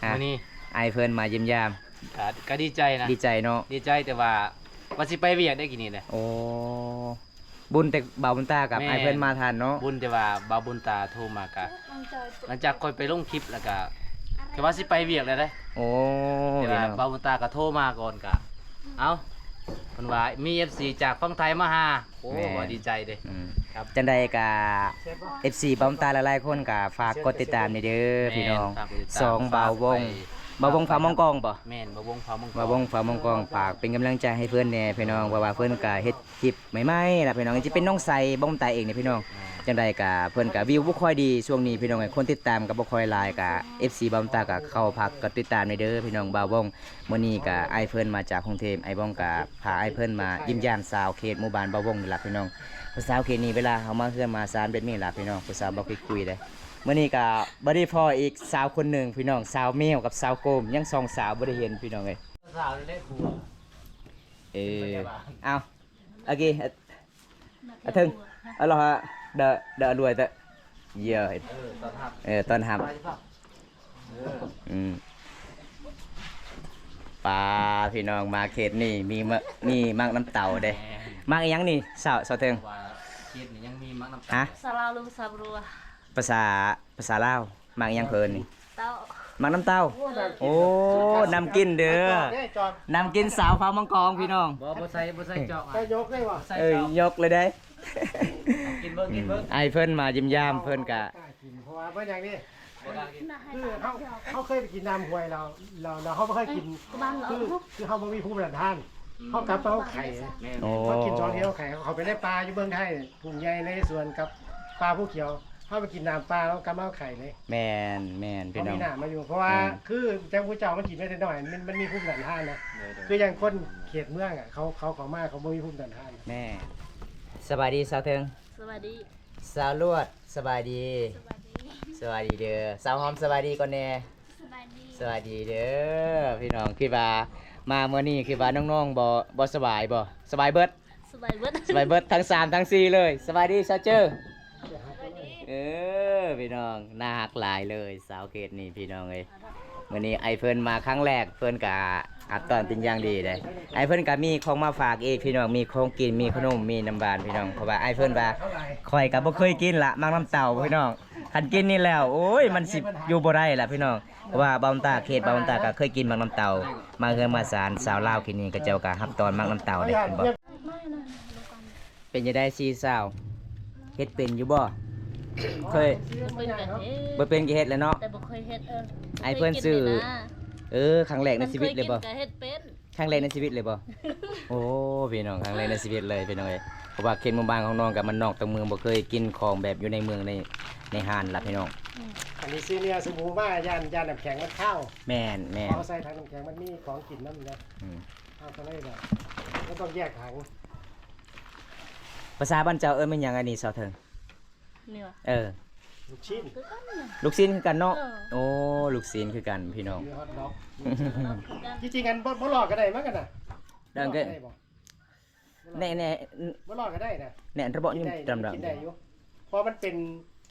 ຮະ ມື້ນີ້ອ້າຍເພິ່ນມາຢ້ຽມຢາມ ກະ ກະດີໃຈນະ ດີໃຈເນາະ ດີໃຈ ແຕ່ວ່າ ວ່າຊິໄປວຽກໄດ້ກີ້ນີ້ນະ ໂອ້ ບຸນແຕ່ບ່າວບຸນຕາກັບ ແມ່ນ ອ້າຍເພິ່ນມາທັນເນາະ ບຸນແຕ່ວ່າບ່າວບຸນຕາໂທມາກະ ຫຼັງຈາກຂ້ອຍໄປລົງຄລິບແລ້ວກະ ກະວ່າຊິໄປວຽກແລ້ວເດ້ ໂອ້ ແຕ່ວ່າ ພີ່ນ້ອງ ບ່າວບຸນຕາກະໂທມາກ່ອນກະ ເອົ້າ ເພິ່ນວ່າມີເອັຟຊີຈາກຝັ່ງໄທມາຫາ ໂອ້ ແມ່ນ ວ່າດີໃຈເດ້ ອືມ ຄັບ ຈັ່ງໃດກະ ເອັຟຊີບ່າວບຸນຕາຫຼາຍໆຄົນກະຝາກກົດຕິດຕາມແດ່ເດີ ແມ່ນ ພີ່ນ້ອງ ຝາກກົດຕິດຕາມ ຊ່ອງບ່າວວົງ ບ່າວວົງຟ້າມອງກອງບໍ່? ແມ່ນ ບ່າວວົງຟ້າມອງກອງ ຝາກເປັນກຳລັງໃຈໃຫ້ເພິ່ນແດ່ພີ່ນ້ອງ ເພາະວ່າເພິ່ນກະເຮັດ ຄລິບໃໝ່ໆລະພີ່ນ້ອງ ຈະເປັນນ້ອງໃສ ບ່າວບຸນຕາເອງນີ້ພີ່ນ້ອງ ຈັ່ງໃດກະເພິ່ນກະວິວບໍ່ຄ່ອຍດີຊ່ວງນີ້ພີ່ນ້ອງ ຄົນຕິດຕາມກະບໍ່ຄ່ອຍຫຼາຍ ກະເອັຟຊີບ່າວບຸນຕາກະເຂົ້າຝາກກົດຕິດຕາມແດ່ເດີພີ່ນ້ອງ ບ່າວວົງ ມື້ນີ້ກະອ້າຍເພິ່ນມາຈາກກຸງເທບ ອ້າຍວົງກະພາອ້າຍເພິ່ນມາຢ້ຽມຢາມສາວເຂດໝູ່ບ້ານບ່າວວົງນີ້ລະພີ່ນ້ອງ ຜູ້ສາວເຂດນີ້ເວລາເຮົາມາເຮືອນມາຊານແບບນີ້ລະພີ່ນ້ອງ ຜູ້ສາວບໍ່ຄືຄຸຍເດ້ ມື້ນີ້ກະບໍ່ໄດ້ພໍ້ອີກສາວຄົນໜຶ່ງພີ່ນ້ອງ ສາວແມວກັບສາວໂກມ ຍັງສອງສາວບໍ່ໄດ້ເຫັນພີ່ນ້ອງເອີຍ ສາວເລັກຫົວ ເອີ ເອົາ ໂອເຄ ອາເທິງ ອາລອຮະ ດະ ດະລວຍຕະ ເຢຍ ເອີ ຕ້ອນຮັບ ເອີ ຕ້ອນຮັບ ເອີ ອືມ ປາ ພີ່ນ້ອງ ມາເຂດນີ້ມີ ມີໝາກນ້ຳເຕົ້າເດ້ ໝາກອີ່ຫຍັງນີ້ ສາວ ສາວເທິງ ວ່າເຂດນີ້ຍັງມີໝາກນ້ຳເຕົ້າ ຮະ ສາລາວ ຫຼື ສາບຣັວ ພາສາ ພາສາລາວ ໝາກອີ່ຫຍັງເພິ່ນນີ້ ເຕົ້າ ໝາກນ້ຳເຕົ້າ ໂອ້ ນ້ຳກິນເດີ ນ້ຳກິນສາວເຜົ່າມັງກອງພີ່ນ້ອງ ບໍ່ ບໍ່ໃສ່ ບໍ່ໃສ່ຈອກ ໃສ່ຍົກເລີຍຫວາ ໃສ່ ເອີ ຍົກເລີຍເດ້ ກິນເບິ່ງ ກິນເບິ່ງ ອາຍເພິ່ນມາຢ້ຽມຢາມເພິ່ນກະ ກິນ ເພາະວ່າເປັນຫຍັງນີ້ ຄືເຮົາ ເຮົາເຄີຍໄປກິນນ້ຳຫ້ວຍແລ້ວ ແລ້ວ ແລ້ວເຮົາບໍ່ເຄີຍກິນ ຄື ຄືເຮົາບໍ່ມີພູມຕ້ານທານ ເຮົາກັບມາເຮົາໄຂ້ ແມ່ນ ໂອ້ ເຮົາກິນສອງເທື່ອເຮົາໄຂ້ ເຮົາເຂົ້າໄປໃນປ່າຢູ່ເມືອງໄທ ທົ່ງໃຫຍ່ນະເຣສວນກັບປ່າພູຂຽວ ເຮົາໄປກິນນ້ຳປ່າ ເຮົາກັບມາເຮົາໄຂ້ເລີຍ ແມ່ນ ແມ່ນ ພີ່ນ້ອງ ເຮົາມີນ້ຳມາຢູ່ ເພາະວ່າ ແມ່ນ ຄືຈັ່ງຜູ້ເຈົ້າມາກິນແມ່ນນ້ອຍ ມັນ ມັນມີພູມຕ້ານທານນະ ໂດຍ ໂດຍ ຄືຢ່າງຄົນເຂດເມືອງອະ ເຂົາ ເຂົາເຂົ້າມາເຂົາບໍ່ມີພູມຕ້ານທານ ແມ່ນ ສະບາຍດີສາວເທິງ ສະບາຍດີ ສາວລວດ ສະບາຍດີ ສະບາຍດີ ສະບາຍດີເດີ ສາວຫອມ ສະບາຍດີກ່ອນແດ່ ສະບາຍດີ ສະບາຍດີເດີ ພີ່ນ້ອງ ຄິດວ່າມາມື້ນີ້ ຄິດວ່ານ້ອງໆ ບໍ່ ບໍ່ສະບາຍບໍ່? ສະບາຍເບິດ ສະບາຍເບິດ ສະບາຍເບິດ ທັງສາມທັງສີ່ເລີຍ ສະບາຍດີ ສາວເຈີ ສະບາຍດີ ເອີ ພີ່ນ້ອງ ໜ້າຮັກຫຼາຍເລີຍ ສາວເຂດນີ້ ພີ່ນ້ອງເອີຍ ມື້ນີ້ອ້າຍເພິ່ນມາຄັ້ງແລກ ເພິ່ນກະຮັບຕ້ອນເປັນຢ່າງດີເດ້ ອ້າຍເພິ່ນກະມີຂອງມາຝາກອີກ ພີ່ນ້ອງ ມີຂອງກິນ ມີຂະໜົມ ມີນ້ຳຫວານ ພີ່ນ້ອງ ເພາະວ່າອ້າຍເພິ່ນວ່າ ຂ້ອຍກະບໍ່ເຄີຍກິນລະ ໝາກນ້ຳເຕົ້າ ພີ່ນ້ອງ ຄັນກິນນີ້ແລ້ວ ໂອ້ຍ ມັນຊິຢູ່ບໍ່ໄດ້ລະ ພີ່ນ້ອງ ເພາະວ່າບ່າວບຸນຕາ ເຂດບ່າວບຸນຕາກະເຄີຍກິນໝາກນ້ຳເຕົ້າ ມາເຮືອນມາຊານ ຊາວລາວເຂດນີ້ ເຂົາເຈົ້າກະຮັບຕ້ອນໝາກນ້ຳເຕົ້າເດ້ ເຫັນບໍ່? ເປັນຈັ່ງໃດສີ່ສາວ ເຮັດເປັນຢູ່ບໍ່? ເຄີຍ ບໍ່ເປັນກະເຮັດ ບໍ່ເປັນກະເຮັດແຫຼະເນາະ ແຕ່ບໍ່ເຄີຍເຮັດ ເອີ ອ້າຍເພິ່ນຊື້ ເຄີຍກິນແຕ່ນະ ເອີ ຄັ້ງແລກໃນຊີວິດເລີຍບໍ່? ຄັນເຄີຍກິນກະເຮັດເປັນ ຄັ້ງແລກໃນຊີວິດເລີຍບໍ່? ໂອ້ ພີ່ນ້ອງ ຄັ້ງແລກໃນຊີວິດເລີຍ ພີ່ນ້ອງເອີຍ ເພາະວ່າເຂດໝູ່ບ້ານຂອງນ້ອງກະມັນນອກຕົວເມືອງ ບໍ່ເຄີຍກິນຂອງແບບຢູ່ໃນເມືອງ ໃນ ໃນຮ້ານລະ ພີ່ນ້ອງ ອືມ ອັນນີ້ຊື້ເນື້ອສູ່ໝູມາ ຢ້ານ ຢ້ານນ້ຳແຂງມັນຄາວ ແມ່ນໆ ເອົາໃສ່ຖັງນ້ຳແຂງ ມັນມີຂອງກິນນຳເດ້ ອືມ ເຮົາກະເລີຍວ່າ ມັນຕ້ອງແຍກຖັງ ພາສາບ້ານເຈົ້າເອີ້ນແມ່ນຫຍັງອັນນີ້ ສາວເທິງ? ນີ້ຫວາ? ເອີ ລູກຊິ້ນ ຄືກັນນະ ລູກຊິ້ນຄືກັນເນາະ ເອີ ໂອ້ ລູກຊິ້ນຄືກັນພີ່ນ້ອງ ທີ່ຈິງອັນບໍ່ ບໍ່ຫຼອກກະໄດ້ມັ້ງຫັ້ນນະ ໄດ້ບໍ່? ແນ່ໆ ບໍ່ຫຼອກກະໄດ້ນະ ແນ່ ລະເບາະ ກິນໄດ້ ກິນໄດ້ຢູ່ ເພາະມັນເປັນ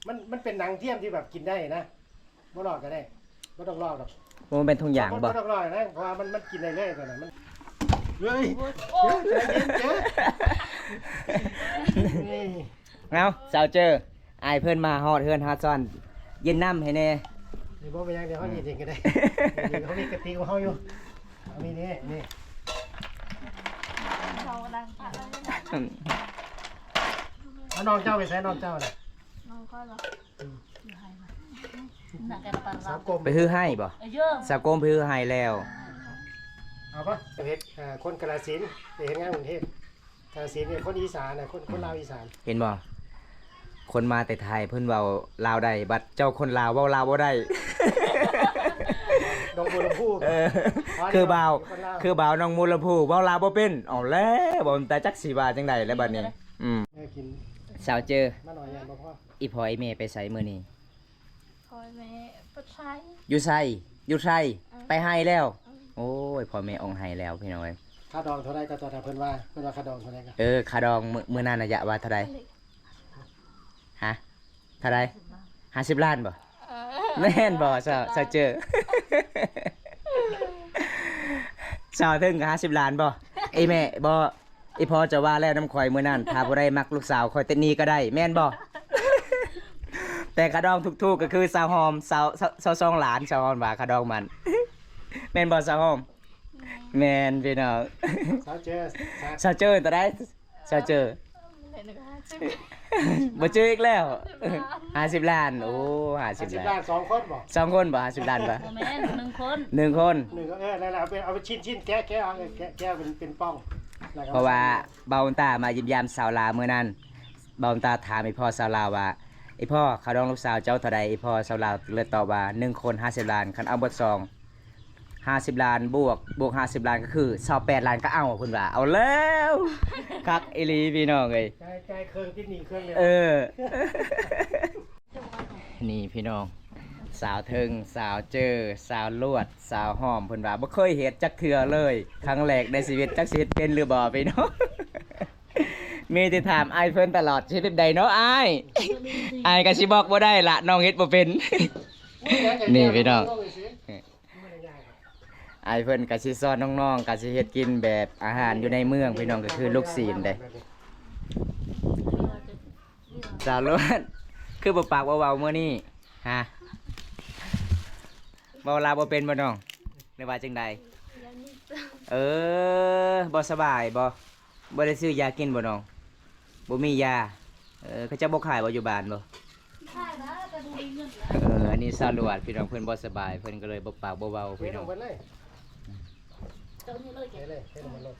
ມັນ ມັນເປັນໜັງທຽມທີ່ແບບກິນໄດ້ນະ ບໍ່ຫຼອກກະໄດ້ ບໍ່ຕ້ອງຫຼອກດອກ ບໍ່ແມ່ນທຸງຢາງບໍ່? ບໍ່ຕ້ອງລອຍນະ ເພາະວ່າມັນ ມັນກິນໄດ້ເລີຍຕອນນັ້ນ ມັນ ເຮີ້ຍ ເຈົ້າ ໃຈເຢັນເຈົ້າ ເອົາ ສາວເຈີ ອ້າຍເພິ່ນມາຮອດເຮືອນຮອດຊານ ເຢັນນ້ຳໃຫ້ແດ່. ນີ້ບໍ່ເປັນຫຍັງ ດຽວເຮົາເຮັດເອງກໍໄດ້ ນີ້ເຮົາມີກະຕິຂອງເຮົາຢູ່ ເຮົາມີນີ້ ນີ້ ເອົານ້ອງເຈົ້າໄປໃສ ນ້ອງເຈົ້ານະ? ນ້ອງຂ້ອຍບໍ່? ອືມ ສາວກົມ ໄປຮືໄຮ່ບໍ່? ເອີ ສາວກົມໄປຮືໄຮ່ແລ້ວ. ເອົາປະ ເຮັດ ເອີ ຄົນກາລະສິນ ໄປເຮັດງານກຸງເທບ. ກາລະສິນນີ້ຄົນອີສານນະ ຄົນ ຄົນລາວອີສານ ເຫັນບໍ່? ຄົນມາແຕ່ໄທເພິ່ນເວົ້າລາວໄດ້ ບັດເຈົ້າຄົນລາວເວົ້າລາວບໍ່ໄດ້ ໜອງບົວລຳພູ ເອີ ຄືບ່າວ ຄືບ່າວໜອງບົວລຳພູ ເວົ້າລາວບໍ່ເປັນ. ເອົາແລ້ວ ບໍ່ຕາຈັກຊິວ່າຈັ່ງໃດແລ້ວບັດນີ້. ອືມ ເອີ ກິນ ສາວເຈີ ມາໜ້ອຍຢ່າງບໍ່ພໍ. ອີ່ພໍ່ອີ່ແມ່ໄປໃສມື້ນີ້? ພໍ່ແມ່ໄປໃສ? ຢູ່ໃສ? ຢູ່ໃສ? ອືມ ໄປໄຮ່ແລ້ວ? ອືມ ໂອ້ຍ ພໍ່ແມ່ອອກໄຮ່ແລ້ວພີ່ນ້ອງເອີຍ. ຄ່າດອງເທົ່າໃດກໍຕອນນັ້ນເພິ່ນວ່າ ເພິ່ນວ່າຄ່າດອງເທົ່າໃດກໍ? ເອີ ຄ່າດອງມື້ ມື້ນັ້ນນະ ຢະວ່າເທົ່າໃດ? ຮະ? ເທົ່າໃດ? ຫ້າສິບລ້ານບໍ່? ເອີ ແມ່ນບໍ່? ສາວ ສາວເຈີ ສາວເທິງກໍຫ້າສິບລ້ານບໍ່? ອີ່ແມ່ບໍ່? ອີ່ພໍ່ເຈົ້າວ່າແລ້ວນຳຂ້ອຍມື້ນັ້ນ ຖ້າຜູ້ໃດມັກລູກສາວຂ້ອຍຕິດໜີ້ກໍໄດ້ ແມ່ນບໍ່? ແຕ່ຄ່າດອງຖືກໆກໍຄືສາວຫອມ ຊາວ ຊາວສອງລ້ານ ສາວຫອມວ່າຄ່າດອງມັນ ແມ່ນບໍ່ສາວຫອມ? ແມ່ນ ແມ່ນພີ່ນ້ອງ. ສາວເຈີ ສາວເຈີເທົ່າໃດ? ສາວເຈີ ບໍ່ຈື່ອີກແລ້ວ. ຫ້າສິບລ້ານ ໂອ້ ຫ້າສິບລ້ານ ຫ້າສິບລ້ານ ສອງຄົນບໍ່? ສອງຄົນບໍ່? ຫ້າສິບລ້ານບໍ່? ບໍ່ແມ່ນ ໜຶ່ງຄົນ ໜຶ່ງຄົນ ໜຶ່ງຄົນ ເອີ ນັ້ນແຫຼະ ເອົາເປັນ ເອົາເປັນຊິ້ນ ແກະ ແກະ ເອົາ ແກະ ແກະເປັນ ເປັນປ່ອງ ເພາະວ່າບ່າວບຸນຕາມາຢ້ຽມຢາມສາວລາວມື້ນັ້ນ ບ່າວບຸນຕາຖາມອີ່ພໍ່ສາວລາວວ່າ ອີ່ພໍ່ ຄ່າດອງລູກສາວເຈົ້າເທົ່າໃດ? ອີ່ພໍ່ສາວລາວເລີຍຕອບວ່າ ໜຶ່ງຄົນຫ້າສິບລ້ານ ຄັນເອົາເບິດສອງ ຫ້າສິບລ້ານ ບວກ ບວກຫ້າສິບລ້ານ ກໍຄືຊາວແປດລ້ານ ກໍເອົາ ເພິ່ນວ່າ. ເອົາແລ້ວ ຄັກອີ່ຫຼີພີ່ນ້ອງເອີຍ ຈ່າຍ ຈ່າຍເຄິ່ງ ຕິດໜີ້ເຄິ່ງເລີຍ. ເອີ ນີ້ພີ່ນ້ອງ ສາວເທິງ ສາວເຈີ ສາວລວດ ສາວຫອມ ເພິ່ນວ່າບໍ່ເຄີຍເຮັດຈັກເທື່ອເລີຍ ຄັ້ງແລກໃນຊີວິດ ຈັກຊິເຮັດເປັນຫຼືບໍ່ພີ່ນ້ອງ. ມີແຕ່ຖາມອ້າຍເພິ່ນຕະຫຼອດ ຊິເຮັດແບບໃດເນາະອ້າຍ? ອ້າຍກໍຊິບອກບໍ່ໄດ້ລະ ນ້ອງເຮັດບໍ່ເປັນ. ນີ້ພີ່ນ້ອງ ອ້າຍເພິ່ນກໍຊິສອນນ້ອງໆ ກໍຊິເຮັດກິນແບບອາຫານຢູ່ໃນເມືອງພີ່ນ້ອງ ກໍຄືລູກຊີ້ນເດ້. ສາວລວດ ຄືບໍ່ປາກບໍ່ເວົ້າມື້ນີ້ ຮະ? ເວົ້າລາວບໍ່ເປັນບໍ່ນ້ອງ ຫຼືວ່າຈັ່ງໃດ? ເອີ ບໍ່ສະບາຍບໍ່? ບໍ່ໄດ້ຊື້ຢາກິນບໍ່ນ້ອງ? ບໍ່ມີຢາ. ເອີ ເຂົາເຈົ້າບໍ່ຂາຍບໍ່ຢູ່ບ້ານບໍ່? ຂາຍນະ ແຕ່ບໍ່ມີເງິນນະ. ເອີ ອັນນີ້ສາວລວດພີ່ນ້ອງ ເພິ່ນບໍ່ສະບາຍ ເພິ່ນກໍເລີຍບໍ່ປາກບໍ່ເວົ້າພີ່ນ້ອງ. ເທລົງໄປເລີຍ ເທລົງໄປເລີຍ ເທລົງໄປເລີຍ.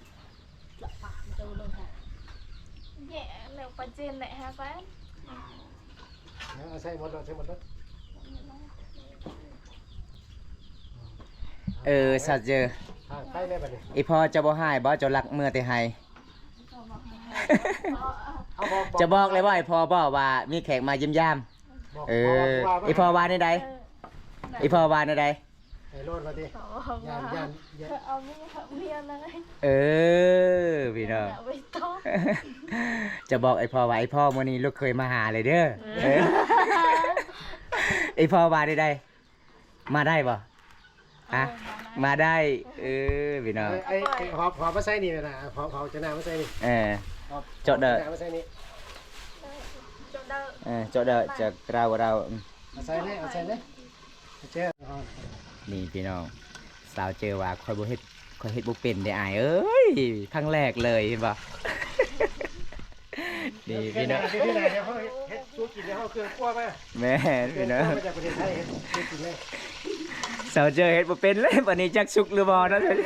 ແຍະແລ້ວປາເຈນແຫຼະຫາໄປ ເອົາໃສ່ໝົດໂລດ ໃສ່ໝົດໂລດ. ເອີ ສາວເຈີ ອ່າ ໄປແລ້ວບັດນີ້ ອີ່ພໍ່ເຈົ້າບໍ່ຮ້າຍບໍ່? ເຈົ້າລັກເມືອແຕ່ໄຮ່. ເຈົ້າບອກແລ້ວບໍ່ ອີ່ພໍ່ບໍ່ວ່າມີແຂກມາຢ້ຽມຢາມ? ບອກ ເອີ ພໍ່ວ່າ ອີ່ພໍ່ວ່າແນວໃດ? ເອີ ອີ່ພໍ່ວ່າແນວໃດ? ໄປໂລດວ່າຕິ ຢ້ານ ຢ້ານ ຢ້ານ ເອົາເມຍ ເອົາເມຍເລີຍ. ເອີ ພີ່ນ້ອງ ເອົາໄປຕ້ອງ ຈະບອກໄອ້ພໍ່ວ່າ ໄອ້ພໍ່ ມື້ນີ້ລູກເຂີຍມາຫາເລີຍເດີ. ເອີ ເອີ ໄອ້ພໍ່ວ່າໄດ້ ໄດ້ ມາໄດ້ບໍ່? ຮະ? ເອີ ມາໄດ້ ມາໄດ້. ເອີ ພີ່ນ້ອງ ເອີ ເອົາ ເອົາຫອມ ຫອມມາໃສ່ນີ້ນະ ຫອມ ຫອມເຈົ້າໜ້າມາໃສ່ນີ້. ເອີ ເຈົ້າໜ້າມາໃສ່ນີ້ ເຈົ້າເດີ ເອີ ເຈົ້າເດີ ຈະເລົ່າ ເລົ່າ ເອົາໃສ່ເລີຍ ເອົາໃສ່ເລີຍ. ນີ້ພີ່ນ້ອງ ສາວເຈີວ່າ ຂ້ອຍບໍ່ເຮັດ ຂ້ອຍເຮັດບໍ່ເປັນເດ້ອ້າຍເອີຍ ຄັ້ງແລກເລີຍ ເຫັນບໍ່? ນີ້ພີ່ນ້ອງ ເຮັດ ເຮັດສູ່ກິນ ເຮົາເຄື່ອງຄົວມາ. ແມ່ນພີ່ນ້ອງ ເຄື່ອງຄົວມາຈາກປະເທດໄທ ເຮັດສູ່ກິນເລີຍ. ສາວເຈີເຮັດບໍ່ເປັນເລີຍ ບັດນີ້ຈັກສຸກຫຼືບໍ່ເນາະ. ເຮັດ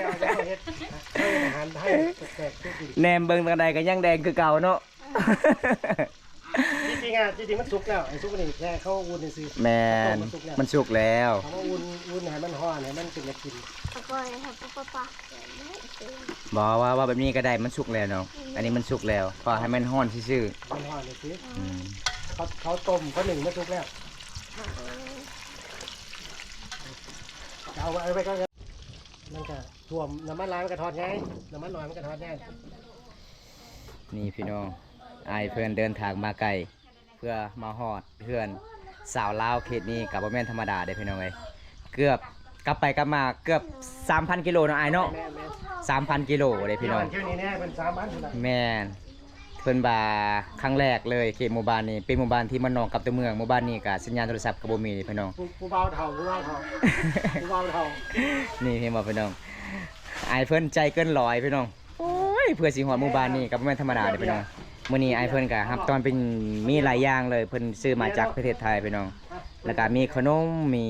ເຮັດອາຫານໄທແປກໆສູ່ກິນ. ແນມເບິ່ງທາງໃດກໍຍັງແດງຄືເກົ່າເນາະ. ທີ່ຈິງອະ ທີ່ຈິງມັນສຸກແລ້ວ ໄອ້ສຸກນີ້ແຄ່ເຂົາອຸ່ນຊື່ໆ. ແມ່ນ ມັນສຸກແລ້ວ ມັນສຸກແລ້ວ ເອົາມາອຸ່ນ ອຸ່ນໃຫ້ມັນຮ້ອນ ໃຫ້ມັນເປັນຕາກິນ. ບໍ່ ເວົ້າ ເວົ້າແບບນີ້ກໍໄດ້ ມັນສຸກແລ້ວນ້ອງ. ອືມ ອັນນີ້ມັນສຸກແລ້ວ ພໍໃຫ້ມັນຮ້ອນຊື່ໆ ໃຫ້ມັນຮ້ອນຊື່ໆ. ອືມ ເຂົາ ເຂົາຕົ້ມ ເຂົາໜຶ້ງມັນສຸກແລ້ວ. ເອີ ເອົາໄວ້ ເອົາໄວ້ກ່ອນ ມັນກໍຖ້ວມ ນ້ຳມັນຫຼາຍມັນກໍທອດງ່າຍ ນ້ຳມັນໜ້ອຍມັນກໍທອດຍາກ. ນີ້ພີ່ນ້ອງ ອ້າຍເພິ່ນເດີນທາງມາໄກ ເພື່ອມາຮອດເຮືອນສາວລາວ. ເຂດນີ້ກໍບໍ່ແມ່ນທຳມະດາເດ້ພີ່ນ້ອງເອີຍ ເກືອບ ກັບໄປກັບມາເກືອບສາມພັນກິໂລເນາະອ້າຍເນາະ. ແມ່ນໆ ສາມພັນກິໂລເດ້ພີ່ນ້ອງ. ເທື່ອນີ້ແນ່ເພິ່ນສາມພັນພຸ້ນນະ. ແມ່ນ. ເພິ່ນວ່າຄັ້ງແລກເລີຍ ເຂດໝູ່ບ້ານນີ້ເປັນໝູ່ບ້ານທີ່ມັນນອກກັບຕົວເມືອງ. ໝູ່ບ້ານນີ້ກະສັນຍານໂທລະສັບກະບໍ່ມີພີ່ນ້ອງ. ຜູ້ ຜູ້ບ່າວເຖົ້າ ຜູ້ບ່າວເຖົ້າ ຜູ້ບ່າວເຖົ້າ. ນີ້ເຫັນບໍ່ພີ່ນ້ອງ ອ້າຍເພິ່ນໃຈເກີນຮ້ອຍພີ່ນ້ອງ. ໂອ້ຍ ເພື່ອຊິຮອດໝູ່ບ້ານນີ້ກະບໍ່ແມ່ນທຳມະດາເດ້ພີ່ນ້ອງ. ມື້ນີ້ອ້າຍເພິ່ນກະຮັບຕ້ອນເປັນ ມີຫຼາຍຢ່າງເລີຍ ເພິ່ນຊື້ມາຈາກປະເທດໄທພີ່ນ້ອງ. ແລ້ວກະມີຂະໜົມ ມີ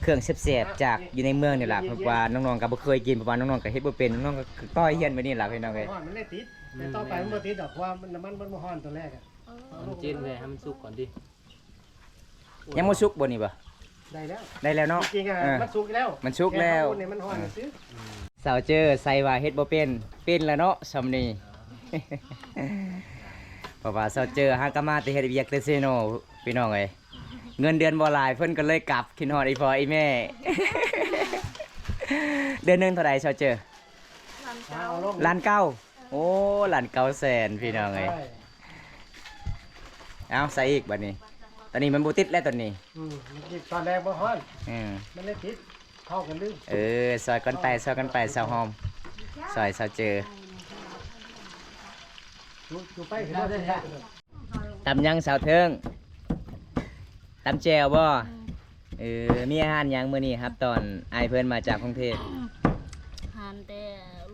ເຄື່ອງແຊບໆຈາກຢູ່ໃນເມືອງນີ້ລະ. ເພາະວ່ານ້ອງໆກະບໍ່ເຄີຍກິນ ເພາະວ່ານ້ອງໆກະເຮັດບໍ່ເປັນ ນ້ອງໆກະຕ້ອຍຮຽນແບບນີ້ລະພີ່ນ້ອງເອີຍ. ມັນໄດ້ຕິດ ແຕ່ຕໍ່ໄປມັນບໍ່ຕິດດອກ ເພາະວ່າມັນ ນ້ຳມັນມັນບໍ່ຮ້ອນຕອນແລກອະ. ມັນເຢັນແລ້ວ ໃຫ້ມັນສຸກກ່ອນຕິ. ຍັງບໍ່ສຸກບໍ່ນີ້ບໍ່? ໄດ້ແລ້ວ ໄດ້ແລ້ວເນາະ. ຈິງໆ ອະ ເອີ ມັນສຸກແລ້ວ ມັນສຸກແລ້ວ ແຕ່ເຮົາອຸ່ນໃຫ້ມັນຮ້ອນຊື່. ເອີ ສາວເຈີໃສ່ວ່າເຮັດບໍ່ເປັນ ເປັນລະເນາະຊ່ຳນີ້. ເພາະວ່າສາວເຈີຫາກະມາແຕ່ເຮັດວຽກແຕ່ເຊໂນພີ່ນ້ອງເອີຍ. ເງິນເດືອນບໍ່ຫຼາຍ ເພິ່ນກະເລີຍກັບ ຄິດຮອດອີ່ພໍ່ອີ່ແມ່. ເດືອນໜຶ່ງເທົ່າໃດສາວເຈີ? ລ້ານເກົ້າ. ລ້ານເກົ້າ. ໂອ້ ລ້ານເກົ້າແສນພີ່ນ້ອງເອີຍ. ເອົາໃສ່ອີກບາດນີ້. ຕອນນີ້ມັນບໍ່ຕິດແລ້ວຕອນນີ້. ອືມ ມັນຕິດຕອນແລກບໍ່ຮ້ອນ. ອືມ ມັນເລີຍຕິດ ເຂົ້າກັນລືມ. ເອີ ຊ່ອຍກັນໄປ ຊ່ອຍກັນໄປ ສາວຫອມ ຊ່ອຍສາວເຈີ. ຢູ່ ຢູ່ໄປຄືບໍ່ໄດ້. ຕຳຫຍັງສາວເທິງ? ຕຳແຈ່ວບໍ່? ອືມ ເອີ ມີອາຫານຫຍັງມື້ນີ້ຮັບຕ້ອນອ້າຍເພິ່ນມາຈາກກຸງເທບ? ອາຫານແຕ່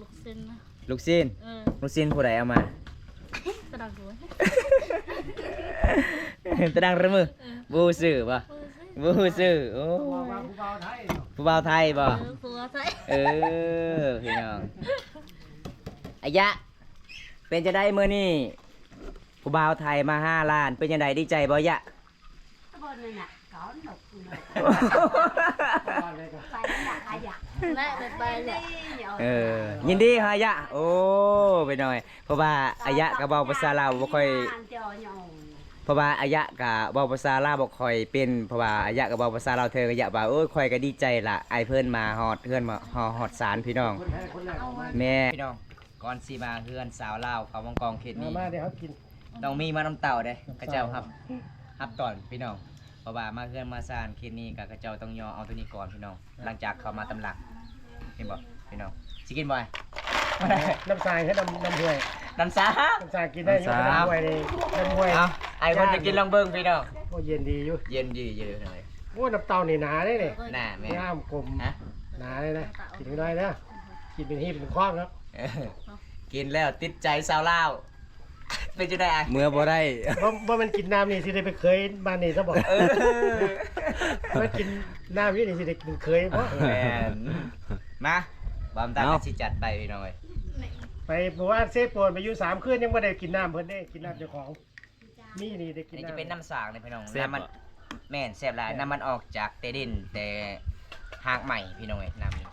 ລູກຊິ້ນນະ. ລູກຊິ້ນ? ເອີ ລູກຊິ້ນຜູ້ໃດເອົາມາ? ຕະດັງຫວຍ ຕະດັງຣະມື. ເອີ ບໍ່ຮູ້ຊື່ບໍ່? ບໍ່ຮູ້ຊື່ ບໍ່ຮູ້ຊື່. ໂອ້ ຜູ້ບ່າວໄທເນາະ ຜູ້ບ່າວໄທບໍ່? ເອີ ຜູ້ບ່າວໄທ. ເອີ ພີ່ນ້ອງ ອາຍະ ເປັນຈັ່ງໃດມື້ນີ້? ຜູ້ບ່າວໄທມາຫາຫຼານ ເປັນຈັ່ງໃດ ດີໃຈບໍ່ຍະ? ເອີ ຍິນດີຮະຍະ. ໂອ້ ໄປໜ້ອຍ ເພາະວ່າອາຍະກະເວົ້າພາສາລາວບໍ່ຄ່ອຍ ເພາະວ່າອາຍະກະເວົ້າພາສາລາວບໍ່ຄ່ອຍເປັນ ເພາະວ່າອາຍະກະເວົ້າພາສາລາວເທື່ອ ອາຍະວ່າ ໂອ້ຍ ຂ້ອຍກະດີໃຈລະ ອ້າຍເພິ່ນມາຮອດເຮືອນ ມາຮອດສານ ພີ່ນ້ອງ. ແມ່ ພີ່ນ້ອງ ກ່ອນຊິມາເຮືອນສາວລາວເຂົາວັງກອງເຂດນີ້ ມາ ມາເດີ ເຮົາກິນ ຕ້ອງມີໝາກນ້ຳເຕົ້າເດ້ ເຂົາເຈົ້າຮັບ ຮັບຕ້ອນພີ່ນ້ອງ. ເພາະວ່າມາເຮືອນມາຊານເຂດນີ້ກະເຂົາເຈົ້າຕ້ອງຍໍເອົາໂຕນີ້ກ່ອນພີ່ນ້ອງ ຫຼັງຈາກເຂົ້າມາຕຳຫຼັງ. ເຫັນບໍ່ພີ່ນ້ອງ ຊິກິນບໍ່? ນ້ຳຊາເຮັດ ນ້ຳ ນ້ຳຫ້ວຍ ນ້ຳຊາ ນ້ຳຊາກິນໄດ້ຢູ່ ນ້ຳຊາ ນ້ຳຫ້ວຍນີ້ ນ້ຳຫ້ວຍ. ເອົາ ອ້າຍເພິ່ນຈະກິນລອງເບິ່ງພີ່ນ້ອງ. ໂອ້ ເຢັນດີຢູ່ ເຢັນດີຢູ່ເລີຍ. ໂອ້ ນ້ຳເຕົ້ານີ້ໜາເດ້ນີ້ ໜາແມ່ນ ງາມກົມ ຫະ ໜາເລີຍນະ. ກິນໜ້ອຍເດີ ກິນເປັນຮີບເປັນຄວາມເນາະ. ເອີ ກິນແລ້ວຕິດໃຈສາວລາວ. ເປັນຈັ່ງໃດອ້າຍ? ເມືອບໍ່ໄດ້ ບໍ່ ບໍ່ແມ່ນກິນນ້ຳນີ້ຊິໄດ້ໄປເຄີຍບ້ານນີ້ຊະບໍ? ເອີ ມາກິນນ້ຳຢູ່ນີ້ຊິໄດ້ກິນເຄີຍບໍ? ແມ່ນ ມາ ບອມຕາ ເອົາ ກະຊິຈັດໄປພີ່ນ້ອງເອີຍ. ໄປມື້ວານເຊໂປນ ໄປຢູ່ສາມຄືນ ຍັງບໍ່ໄດ້ກິນນ້ຳເພິ່ນເດ້ ກິນນ້ຳເຈົ້າຂອງ. ນີ້ ນີ້ໄດ້ກິນ ອັນນີ້ຈະເປັນນ້ຳ ນ້ຳສາງເດ້ພີ່ນ້ອງ. ແຊບ ນ້ຳມັນ ບໍ່? ແມ່ນ ແຊບຫຼາຍ ແຊບ ນ້ຳມັນອອກຈາກແຕ່ດິນ ແຕ່ຮາກໄມ້ພີ່ນ້ອງເອີຍ ນ້ຳນີ້.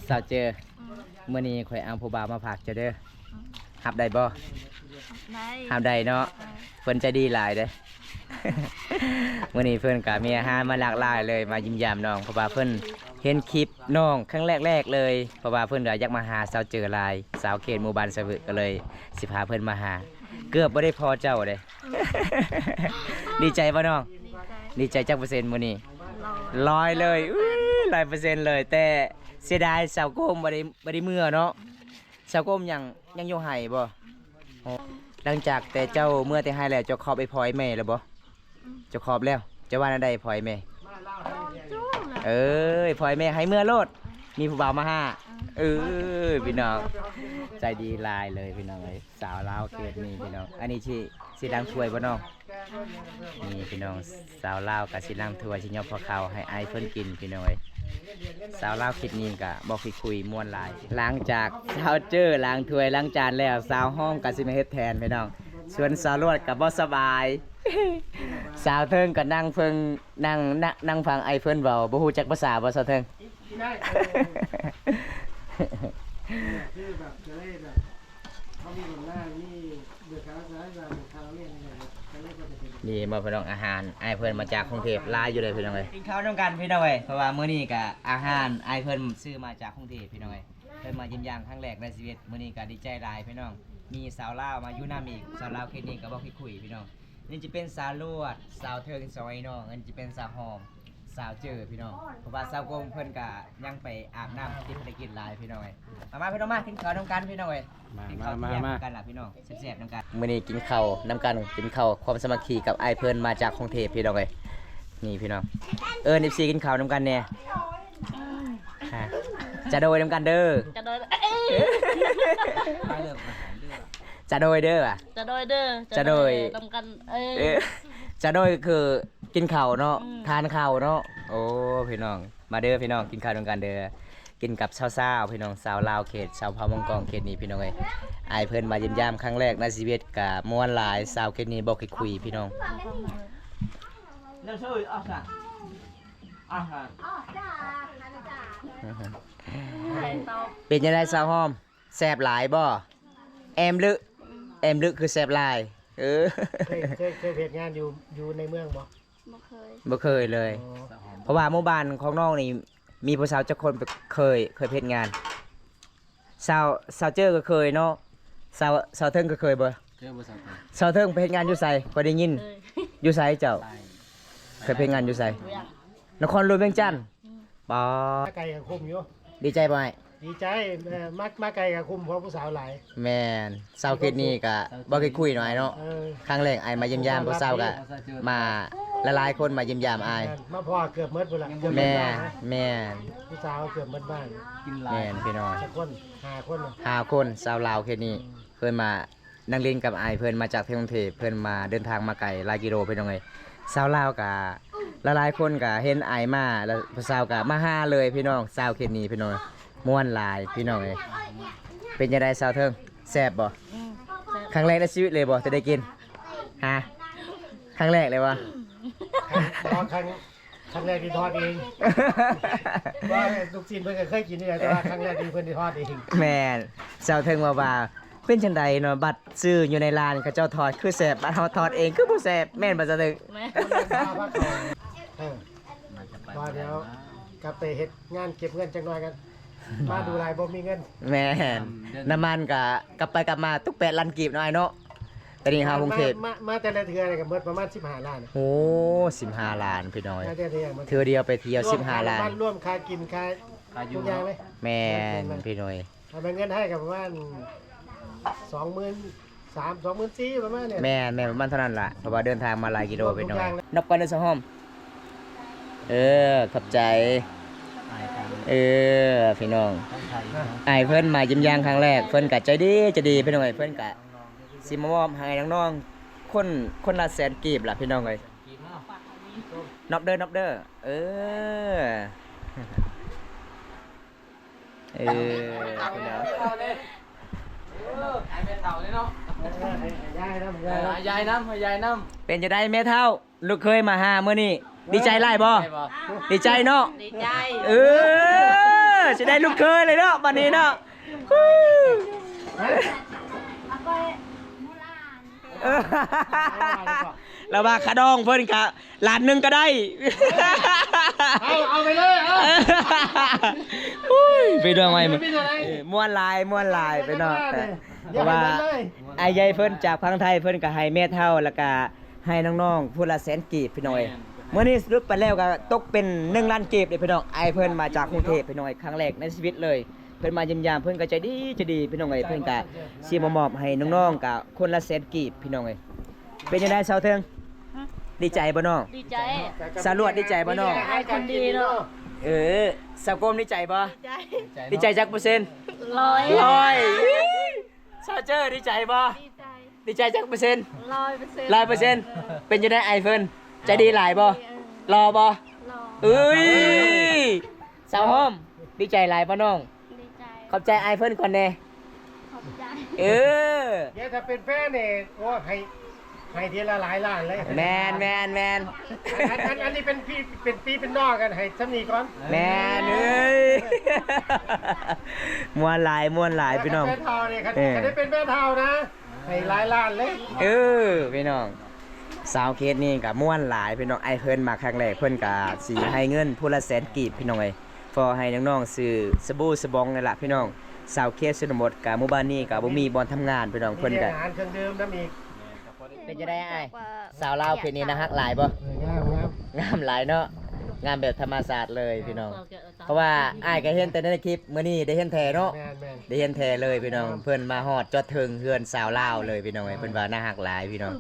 ສາວເຈີ ອືມ ມື້ນີ້ຂ້ອຍເອົາຜູ້ບ່າວມາຝາກເຈົ້າເດີ. ອືມ ຮັບໄດ້ບໍ່? ຮັບໄດ້ ຮັບໄດ້ເນາະ. ເອີ ເພິ່ນໃຈດີຫຼາຍເດ້. ມື້ນີ້ເພິ່ນກະມີອາຫານມາຫຼາກຫຼາຍເລີຍ ມາຢ້ຽມຢາມນ້ອງ ເພາະວ່າເພິ່ນເຫັນຄລິບນ້ອງຄັ້ງແລກໆເລີຍ ເພາະວ່າເພິ່ນກະຢາກມາຫາສາວເຈີຫຼາຍ ສາວເຂດໝູ່ບ້ານສະວຶກ ກະເລີຍຊິພາເພິ່ນມາຫາ. ເກືອບບໍ່ໄດ້ພໍ້ເຈົ້າເດ້. ດີໃຈບໍ່ນ້ອງ? ດີໃຈ ດີໃຈຈັກເປີເຊັນມື້ນີ້? ຮ້ອຍ ຮ້ອຍເລີຍ. ອຸ້ຍ ຮ້ອຍເປີເຊັນເລີຍ ແຕ່ເສຍດາຍສາວໂກມບໍ່ໄດ້ ບໍ່ໄດ້ເມືອເນາະ. ສາວໂກມຍັງ ຍັງຢູ່ໄຮ່ບໍ່? ໂອ້ ຫຼັງຈາກແຕ່ເຈົ້າເມືອແຕ່ໄຮ່ແລ້ວ ເຈົ້າຂອບໄອ້ພໍ່ໄອ້ແມ່ແລ້ວບໍ່? ເຈົ້າຂອບແລ້ວ ເຈົ້າວ່າແນວໃດພໍ່ແມ່? ເອີ ພໍ່ແມ່ໃຫ້ເມືອໂລດ ມີຜູ້ບ່າວມາຫາ. ເອີ ພີ່ນ້ອງ ໃຈດີຫຼາຍເລີຍພີ່ນ້ອງເອີຍ ສາວລາວເຂດນີ້ພີ່ນ້ອງ. ອັນນີ້ຊິ ຊິລ້າງຖ້ວຍບໍ່ນ້ອງ? ນີ້ພີ່ນ້ອງ ສາວລາວກະຊິລ້າງຖ້ວຍ ຊິຍົບເຂົ້າໃຫ້ອ້າຍເພິ່ນກິນພີ່ນ້ອງເອີຍ. ສາວລາວເຂດນີ້ກະບໍ່ຂີ້ຄຸຍ ມ່ວນຫຼາຍ. ຫຼັງຈາກສາວເຈີລ້າງຖ້ວຍລ້າງຈານແລ້ວ ສາວຫອມກະຊິມາເຮັດແທນພີ່ນ້ອງ. ສ່ວນສາວລວດກະບໍ່ສະບາຍ ສາວເທິງກະນັ່ງເພິ່ງ ນັ່ງ ນັ່ງ ນັ່ງຟັງອ້າຍເພິ່ນເວົ້າ ບໍ່ຮູ້ຈັກພາສາບໍ່ສາວເທິງ? ນີ້ມາພີ່ນ້ອງ ອາຫານອ້າຍເພິ່ນມາຈາກກຸງເທບຫຼາຍຢູ່ເດີພີ່ນ້ອງເອີຍ. ກິນເຂົ້ານຳກັນພີ່ນ້ອງເອີຍ ເພາະວ່າມື້ນີ້ກະອາຫານອ້າຍເພິ່ນຊື້ມາຈາກກຸງເທບພີ່ນ້ອງເອີຍ. ເພິ່ນມາຢ້ຽມຢາມຄັ້ງແລກໃນຊີວິດ ມື້ນີ້ກະດີໃຈຫຼາຍພີ່ນ້ອງ ມີສາວລາວມາຢູ່ນຳອີກ. ສາວລາວເຂດນີ້ກະບໍ່ຂີ້ຄຸຍພີ່ນ້ອງ. ນີ້ຈະເປັນສາວລວດ ສາວເທິງ ສອງອ້າຍນ້ອງ ອັນນີ້ຈະເປັນສາວຫອມ. ສາວເຈີພີ່ນ້ອງ ເພາະວ່າສາວກົມເພິ່ນກະຍັງໄປອາບນ້ຳ ຕິດພາລະກິດຫຼາຍພີ່ນ້ອງເອີຍ. ມາ ມາພີ່ນ້ອງ ມາກິນເຂົ້ານຳກັນພີ່ນ້ອງເອີຍ. ມາ ກິນເຂົ້າ ມາ ທ່ຽງ ມາ ນຳກັນລະພີ່ນ້ອງ ແຊບໆນຳກັນ. ມື້ນີ້ກິນເຂົ້ານຳກັນ ກິນເຂົ້າຄວາມສາມັກຄີກັບອ້າຍເພິ່ນມາຈາກກຸງເທບພີ່ນ້ອງເອີຍ. ນີ້ພີ່ນ້ອງ ເອີ້ນເອັຟຊີກິນເຂົ້ານຳກັນແດ່. ຈະໂດຍນຳກັນເດີ ຈະໂດຍ ຈະໂດຍເດີຫວາ ຈະໂດຍເດີ ຈະໂດຍ ຈະໂດຍນຳກັນ ເອີ ເອີ ຈະໂດຍຄືກິນເຂົ້າເນາະ ອືມ ທານເຂົ້າເນາະ. ໂອ້ ພີ່ນ້ອງ ມາເດີພີ່ນ້ອງ ກິນເຂົ້ານຳກັນເດີ. ກິນກັບຊາວໆ ພີ່ນ້ອງ ຊາວລາວເຂດ ຊາວເຜົ່າມົ້ງກອງເຂດນີ້ພີ່ນ້ອງເອີຍ. ອ້າຍເພິ່ນມາຢ້ຽມຢາມຄັ້ງແລກໃນຊີວິດ ກະມ່ວນຫຼາຍ ຊາວເຂດນີ້ບໍ່ເຄີຍຄຸຍພີ່ນ້ອງ. ເປັນຈັ່ງໃດສາວຫອມ ແຊບຫຼາຍບໍ່? ແອມລຶ ແອມລຶຄືແຊບຫຼາຍ. ເອີ ເຄີຍ ເຄີຍ ເຄີຍເຮັດງານຢູ່ ຢູ່ໃນເມືອງບໍ່? ບໍ່ເຄີຍ ບໍ່ເຄີຍເລີຍ. ອໍ ເພາະວ່າໝູ່ບ້ານຂອງນ້ອງນີ້ ມີຜູ້ສາວຈັກຄົນເຄີຍ ເຄີຍເຮັດງານ? ສາວ ສາວເຈີກໍເຄີຍເນາະ ສາວ ສາວເທິງກໍເຄີຍບໍ່? ເຄີຍບໍ່ສາວເທິງ? ສາວເທິງໄປເຮັດງານຢູ່ໃສ? ຂ້ອຍໄດ້ຍິນ ເຄີຍ ຢູ່ໃສເຈົ້າ? ເຄີຍໄປເຮັດງານຢູ່ໃສ? ນະຄອນຫຼວງວຽງຈັນ. ອືມ ປາ ມາໄກກໍຄຸ້ມຢູ່. ດີໃຈບໍ່ອ້າຍ? ດີໃຈ ເອີ ມາ ມາໄກກໍຄຸ້ມ ເພາະຜູ້ສາວຫຼາຍ. ແມ່ນ ຊາວເຂດນີ້ກໍບໍ່ເຄີຍຄຸຍເນາະອ້າຍເນາະ. ເອີ ຄັ້ງແລກອ້າຍມາຢ້ຽມຢາມ ຜູ້ສາວກໍມາຫຼາຍໆຄົນມາຢ້ຽມຢາມອ້າຍ. ແມ່ນ ມາພໍ້ເກືອບໝົດພຸ້ນລະ ເກືອບໝົດບ້ານ. ແມ່ນ ຜູ້ສາວເກືອບໝົດບ້ານ. ແມ່ນພີ່ນ້ອງ ຈັກຄົນ? ຫ້າຄົນ ຫ້າຄົນ ຊາວລາວເຂດນີ້. ອືມ ເຄີຍມາ ນັ່ງຫຼິ້ນກັບອ້າຍເພິ່ນມາຈາກທີ່ກຸງເທບ ເພິ່ນມາເດີນທາງມາໄກຫຼາຍກິໂລພີ່ນ້ອງເອີຍ. ຊາວລາວກະຫຼາຍໆຄົນກະເຫັນອ້າຍມາ ແລ້ວຜູ້ສາວກະມາຫາເລີຍພີ່ນ້ອງ. ຊາວເຂດນີ້ພີ່ນ້ອງ ມ່ວນຫຼາຍພີ່ນ້ອງເອີຍ. ເປັນຈັ່ງໃດສາວເທິງ ແຊບບໍ່? ອືມ ແຊບ. ຄັ້ງແລກໃນຊີວິດເລີຍບໍ່ທີ່ໄດ້ກິນ? ຮະ ຄັ້ງແລກເລີຍບໍ່? ອືມ ບໍ່ ຄັ້ງ ຄັ້ງແລກທີ່ທອດເອງ. ວ່າລູກຊີ້ນເພິ່ນກໍເຄີຍກິນຢູ່ແລ້ວ ແຕ່ວ່າຄັ້ງແລກທີ່ເພິ່ນໄດ້ທອດເອງ. ແມ່ນ ສາວເທິງວ່າ ວ່າເປັນຈັ່ງໃດເນາະ ບັດຊື້ຢູ່ໃນຮ້ານເຂົາເຈົ້າທອດຄືແຊບ ບັດເຮົາທອດເອງຄືບໍ່ແຊບ ແມ່ນບໍ່ສາວເທິງ? ແມ່ນ. ເອີ ວ່າດຽວກັບໄປເຮັດງານເກັບເງິນຈັກໜ່ອຍກັນ ມາດູຫຼາຍບໍ່ມີເງິນ. ແມ່ນ ນ້ຳມັນກໍກັບໄປກັບມາຕົກແປດລ້ານກີບເນາະອ້າຍເນາະ. ຕອນນີ້ເຮົາກຸງເທບ ມາ ມາ ມາແຕ່ລະເທື່ອນີ້ກໍໝົດປະມານສິບຫ້າລ້ານ. ໂອ້ ສິບຫ້າລ້ານພີ່ນ້ອງເອີຍ ມາແຕ່ລະເທື່ອ ເທື່ອດຽວໄປທ່ຽວສິບຫ້າລ້ານ ລວມຄ່ານ້ຳມັນ ລວມຄ່າກິນ ຄ່າ ຄ່າຢູ່ ທຸກຢ່າງເລີຍ. ແມ່ນພີ່ນ້ອງເອີຍ ຖ້າແມ່ນເງິນໄທກໍປະມານສອງໝື່ນສາມ ສອງໝື່ນສີ່ ປະມານນີ້. ແມ່ນ ແມ່ນ ປະມານເທົ່ານັ້ນລະ ເພາະວ່າເດີນທາງມາຫຼາຍກິໂລພີ່ນ້ອງ. ນັບກ່ອນເດີສາວຫອມ. ເອີ ຂອບໃຈ. ເອີ ພີ່ນ້ອງ ອ້າຍເພິ່ນມາຢ້ຽມຢາມຄັ້ງແລກ ເພິ່ນກະໃຈດີ ໃຈດີພີ່ນ້ອງເອີຍ. ເພິ່ນກະຊິມາມອບໃຫ້ນ້ອງໆ ຄົນ ຄົນລະແສນກີບລະພີ່ນ້ອງເອີຍ. ນັບເດີ ນັບເດີ. ເອີ ເອີ ພີ່ນ້ອງ ເອີ ໃຫ້ແມ່ເຖົ້າເລີຍເນາະ. ເອີ ໃຫ້ ໃຫ້ຍາຍນຳ ເອີ ໃຫ້ຍາຍນຳ ໃຫ້ຍາຍນຳ. ເປັນຈັ່ງໃດແມ່ເຖົ້າ ລູກເຂີຍມາຫາມື້ນີ້ ດີໃຈຫຼາຍບໍ່? ດີໃຈບໍ່? ດີໃຈເນາະ ດີໃຈ. ເອີ ຊິໄດ້ລູກເຂີຍເລີຍເນາະ ບັດນີ້ເນາະ. ເອີ ລະວ່າຄ່າດອງເພິ່ນກະລ້ານໜຶ່ງກໍໄດ້. ເອົາ ເອົາໄປເລີຍ ເອົາ. ໂອ້ຍ ໄປດອງໄວ້ ເປັນຈັ່ງໃດ? ເອີ ມ່ວນຫຼາຍ ມ່ວນຫຼາຍພີ່ນ້ອງ. ເພາະວ່າອ້າຍໃຫຍ່ເພິ່ນຈາກຝັ່ງໄທ ເພິ່ນກໍໃຫ້ແມ່ເຖົ້າ ແລ້ວກໍໃຫ້ນ້ອງໆ ຜູ້ລະແສນກີບພີ່ນ້ອງເອີຍ. ແມ່ນ ມື້ນີ້ສະຫຼຸບໄປແລ້ວກໍຕົກເປັນໜຶ່ງລ້ານກີບເດ້ພີ່ນ້ອງ. ອ້າຍເພິ່ນມາຈາກກຸງເທບພີ່ນ້ອງເອີຍ ຄັ້ງແລກໃນຊີວິດເລີຍ ເພິ່ນມາຢ້ຽມຢາມ ເພິ່ນກໍໃຈດີ ໃຈດີພີ່ນ້ອງເອີຍ. ເພິ່ນກໍຊິມາມອບໃຫ້ນ້ອງໆ ກໍຄົນລະແສນກີບພີ່ນ້ອງເອີຍ. ເປັນຈັ່ງໃດສາວເທິງ? ຮະ? ດີໃຈບໍ່ນ້ອງ? ດີໃຈ. ສາວລວດດີໃຈບໍ່ນ້ອງ? ອ້າຍຄົນດີເນາະ. ເອີ ສາວກົມດີໃຈບໍ່? ດີໃຈ. ດີໃຈຈັກເປີເຊັນ? ຮ້ອຍ. ຮ້ອຍ. ສາວເຈີດີໃຈບໍ່? ດີໃຈ. ດີໃຈຈັກເປີເຊັນ? ຮ້ອຍເປີເຊັນ. ຮ້ອຍເປີເຊັນ. ເອີ ເປັນຈັ່ງໃດອ້າຍເພິ່ນ? ໃຈດີຫຼາຍບໍ່? ເອີ ຫຼໍ່ບໍ່? ຫຼໍ່. ເອີຍ ສາວຫອມ ດີໃຈຫຼາຍບໍ່ນ້ອງ? ດີໃຈ. ຂອບໃຈອ້າຍເພິ່ນກ່ອນແດ່. ຂອບໃຈ. ເອີ ດຽວຖ້າເປັນແຟນນີ້ ໂອ້ ໃຫ້ ໃຫ້ທີລະຫຼາຍລ້ານເລີຍ. ແມ່ນ ແມ່ນ ແມ່ນ. ອັນ ອັນ ອັນນີ້ເປັນພີ່ ເປັນພີ່ເປັນນ້ອງກັນ ໃຫ້ຊ່ຳນີ້ກ່ອນ. ແມ່ນເອີຍ ມ່ວນຫຼາຍ ມ່ວນຫຼາຍພີ່ນ້ອງ. ແຟນເຖົ້ານີ້ ຄັນ ເອີ ຄັນໄດ້ເປັນແຟນເຖົ້ານະ ໃຫ້ຫຼາຍລ້ານເລີຍ. ເອີ ພີ່ນ້ອງ ສາວເຂດນີ້ກໍມ່ວນຫຼາຍພີ່ນ້ອງ. ອ້າຍເພິ່ນມາຄັ້ງແລກ ເພິ່ນກໍຊິໃຫ້ເງິນຜູ້ລະແສນກີບພີ່ນ້ອງເອີຍ. ພໍໃຫ້ນ້ອງໆຊື້ສະບູສະບອງນີ້ລະພີ່ນ້ອງ. ຊາວເຂດຊົນນະບົດກະ ໝູ່ບ້ານນີ້ກະບໍ່ມີບ່ອນທຳງານພີ່ນ້ອງ. ເພິ່ນກະ ມີອາຫານເຄື່ອງດື່ມນຳອີກ. ເປັນຈັ່ງໃດອ້າຍ? ສາວລາວເຂດນີ້ໜ້າຮັກຫຼາຍບໍ່? ເອີ ງາມ ງາມ. ງາມຫຼາຍເນາະ. ງາມແບບທຳມະຊາດເລີຍພີ່ນ້ອງ. ເພາະວ່າອ້າຍກໍເຫັນແຕ່ໃນຄລິບ ມື້ນີ້ໄດ້ເຫັນແທ້ເນາະ. ແມ່ນໆ ໄດ້ເຫັນແທ້ເລີຍພີ່ນ້ອງ. ເພິ່ນມາຮອດຈອດເຖິງເຮືອນຊາວລາວເລີຍພີ່ນ້ອງເອີຍ. ເພິ່ນວ່າໜ້າຮັກຫຼາຍພີ່ນ້ອງ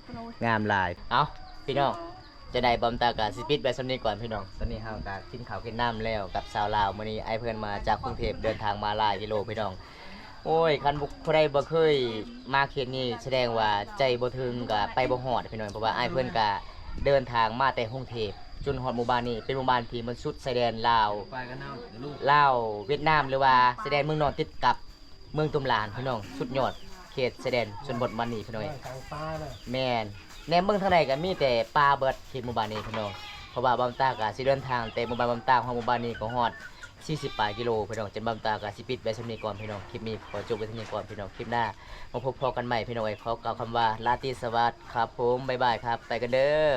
ງາມຫຼາຍ. ເອົ້າ ພີ່ນ້ອງ ຈັ່ງໃດ ບ່າວຕາກະຊິປິດໄວ້ສ່ຳນີ້ກ່ອນພີ່ນ້ອງ. ຕອນນີ້ເຮົາກະກິນເຂົ້າກິນນ້ຳແລ້ວກັບຊາວລາວ. ມື້ນີ້ອ້າຍເພິ່ນມາຈາກກຸງເທບ ເດີນທາງມາຫຼາຍກິໂລພີ່ນ້ອງ. ໂອ້ຍ ຄັນຜູ້ໃດບໍ່ເຄີຍມາເຂດນີ້ ສະແດງວ່າໃຈບໍ່ເຖິງ ກະໄປບໍ່ຮອດພີ່ນ້ອງ. ເພາະວ່າອ້າຍເພິ່ນກະເດີນທາງມາແຕ່ກຸງເທບ ຈົນຮອດໝູ່ບ້ານນີ້ ເປັນໝູ່ບ້ານທີ່ມັນສຸດຊາຍແດນລາວ ປາຍກັນເນາະ ລາວຫວຽດນາມ ຫຼືວ່າຊາຍແດນເມືອງນອນ ຕິດກັບເມືອງຕຸມລານພີ່ນ້ອງ. ສຸດຍອດເຂດຊາຍແດນຊົນນະບົດບ້ານນີ້ພີ່ນ້ອງເອີຍ. ກາງປ່ານະ. ແມ່ນ ແນມເບິ່ງທາງໃດກໍມີແຕ່ປ່າເບິດເຂດໝູ່ບ້ານນີ້ພີ່ນ້ອງ. ເພາະວ່າບ່າວຕາກະຊິເດີນທາງແຕ່ໝູ່ບ້ານບ່າວຕາຮອດໝູ່ບ້ານນີ້ກໍຮອດສີ່ສິບປາຍກິໂລພີ່ນ້ອງ. ຈັ່ງບ່າວຕາກະຊິປິດໄວ້ສ່ຳນີ້ກ່ອນພີ່ນ້ອງ. ຄລິບນີ້ຂໍຈົບໄວ້ສ່ຳນີ້ກ່ອນພີ່ນ້ອງ. ຄລິບໜ້າມາພົບພໍ້ກັນໃໝ່ພີ່ນ້ອງເອີຍ. ຂໍກ່າວຄຳວ່າລາຕີສະຫວັດຄັບຜົມ ບາຍບາຍຄັບ ໄປກັນເດີ.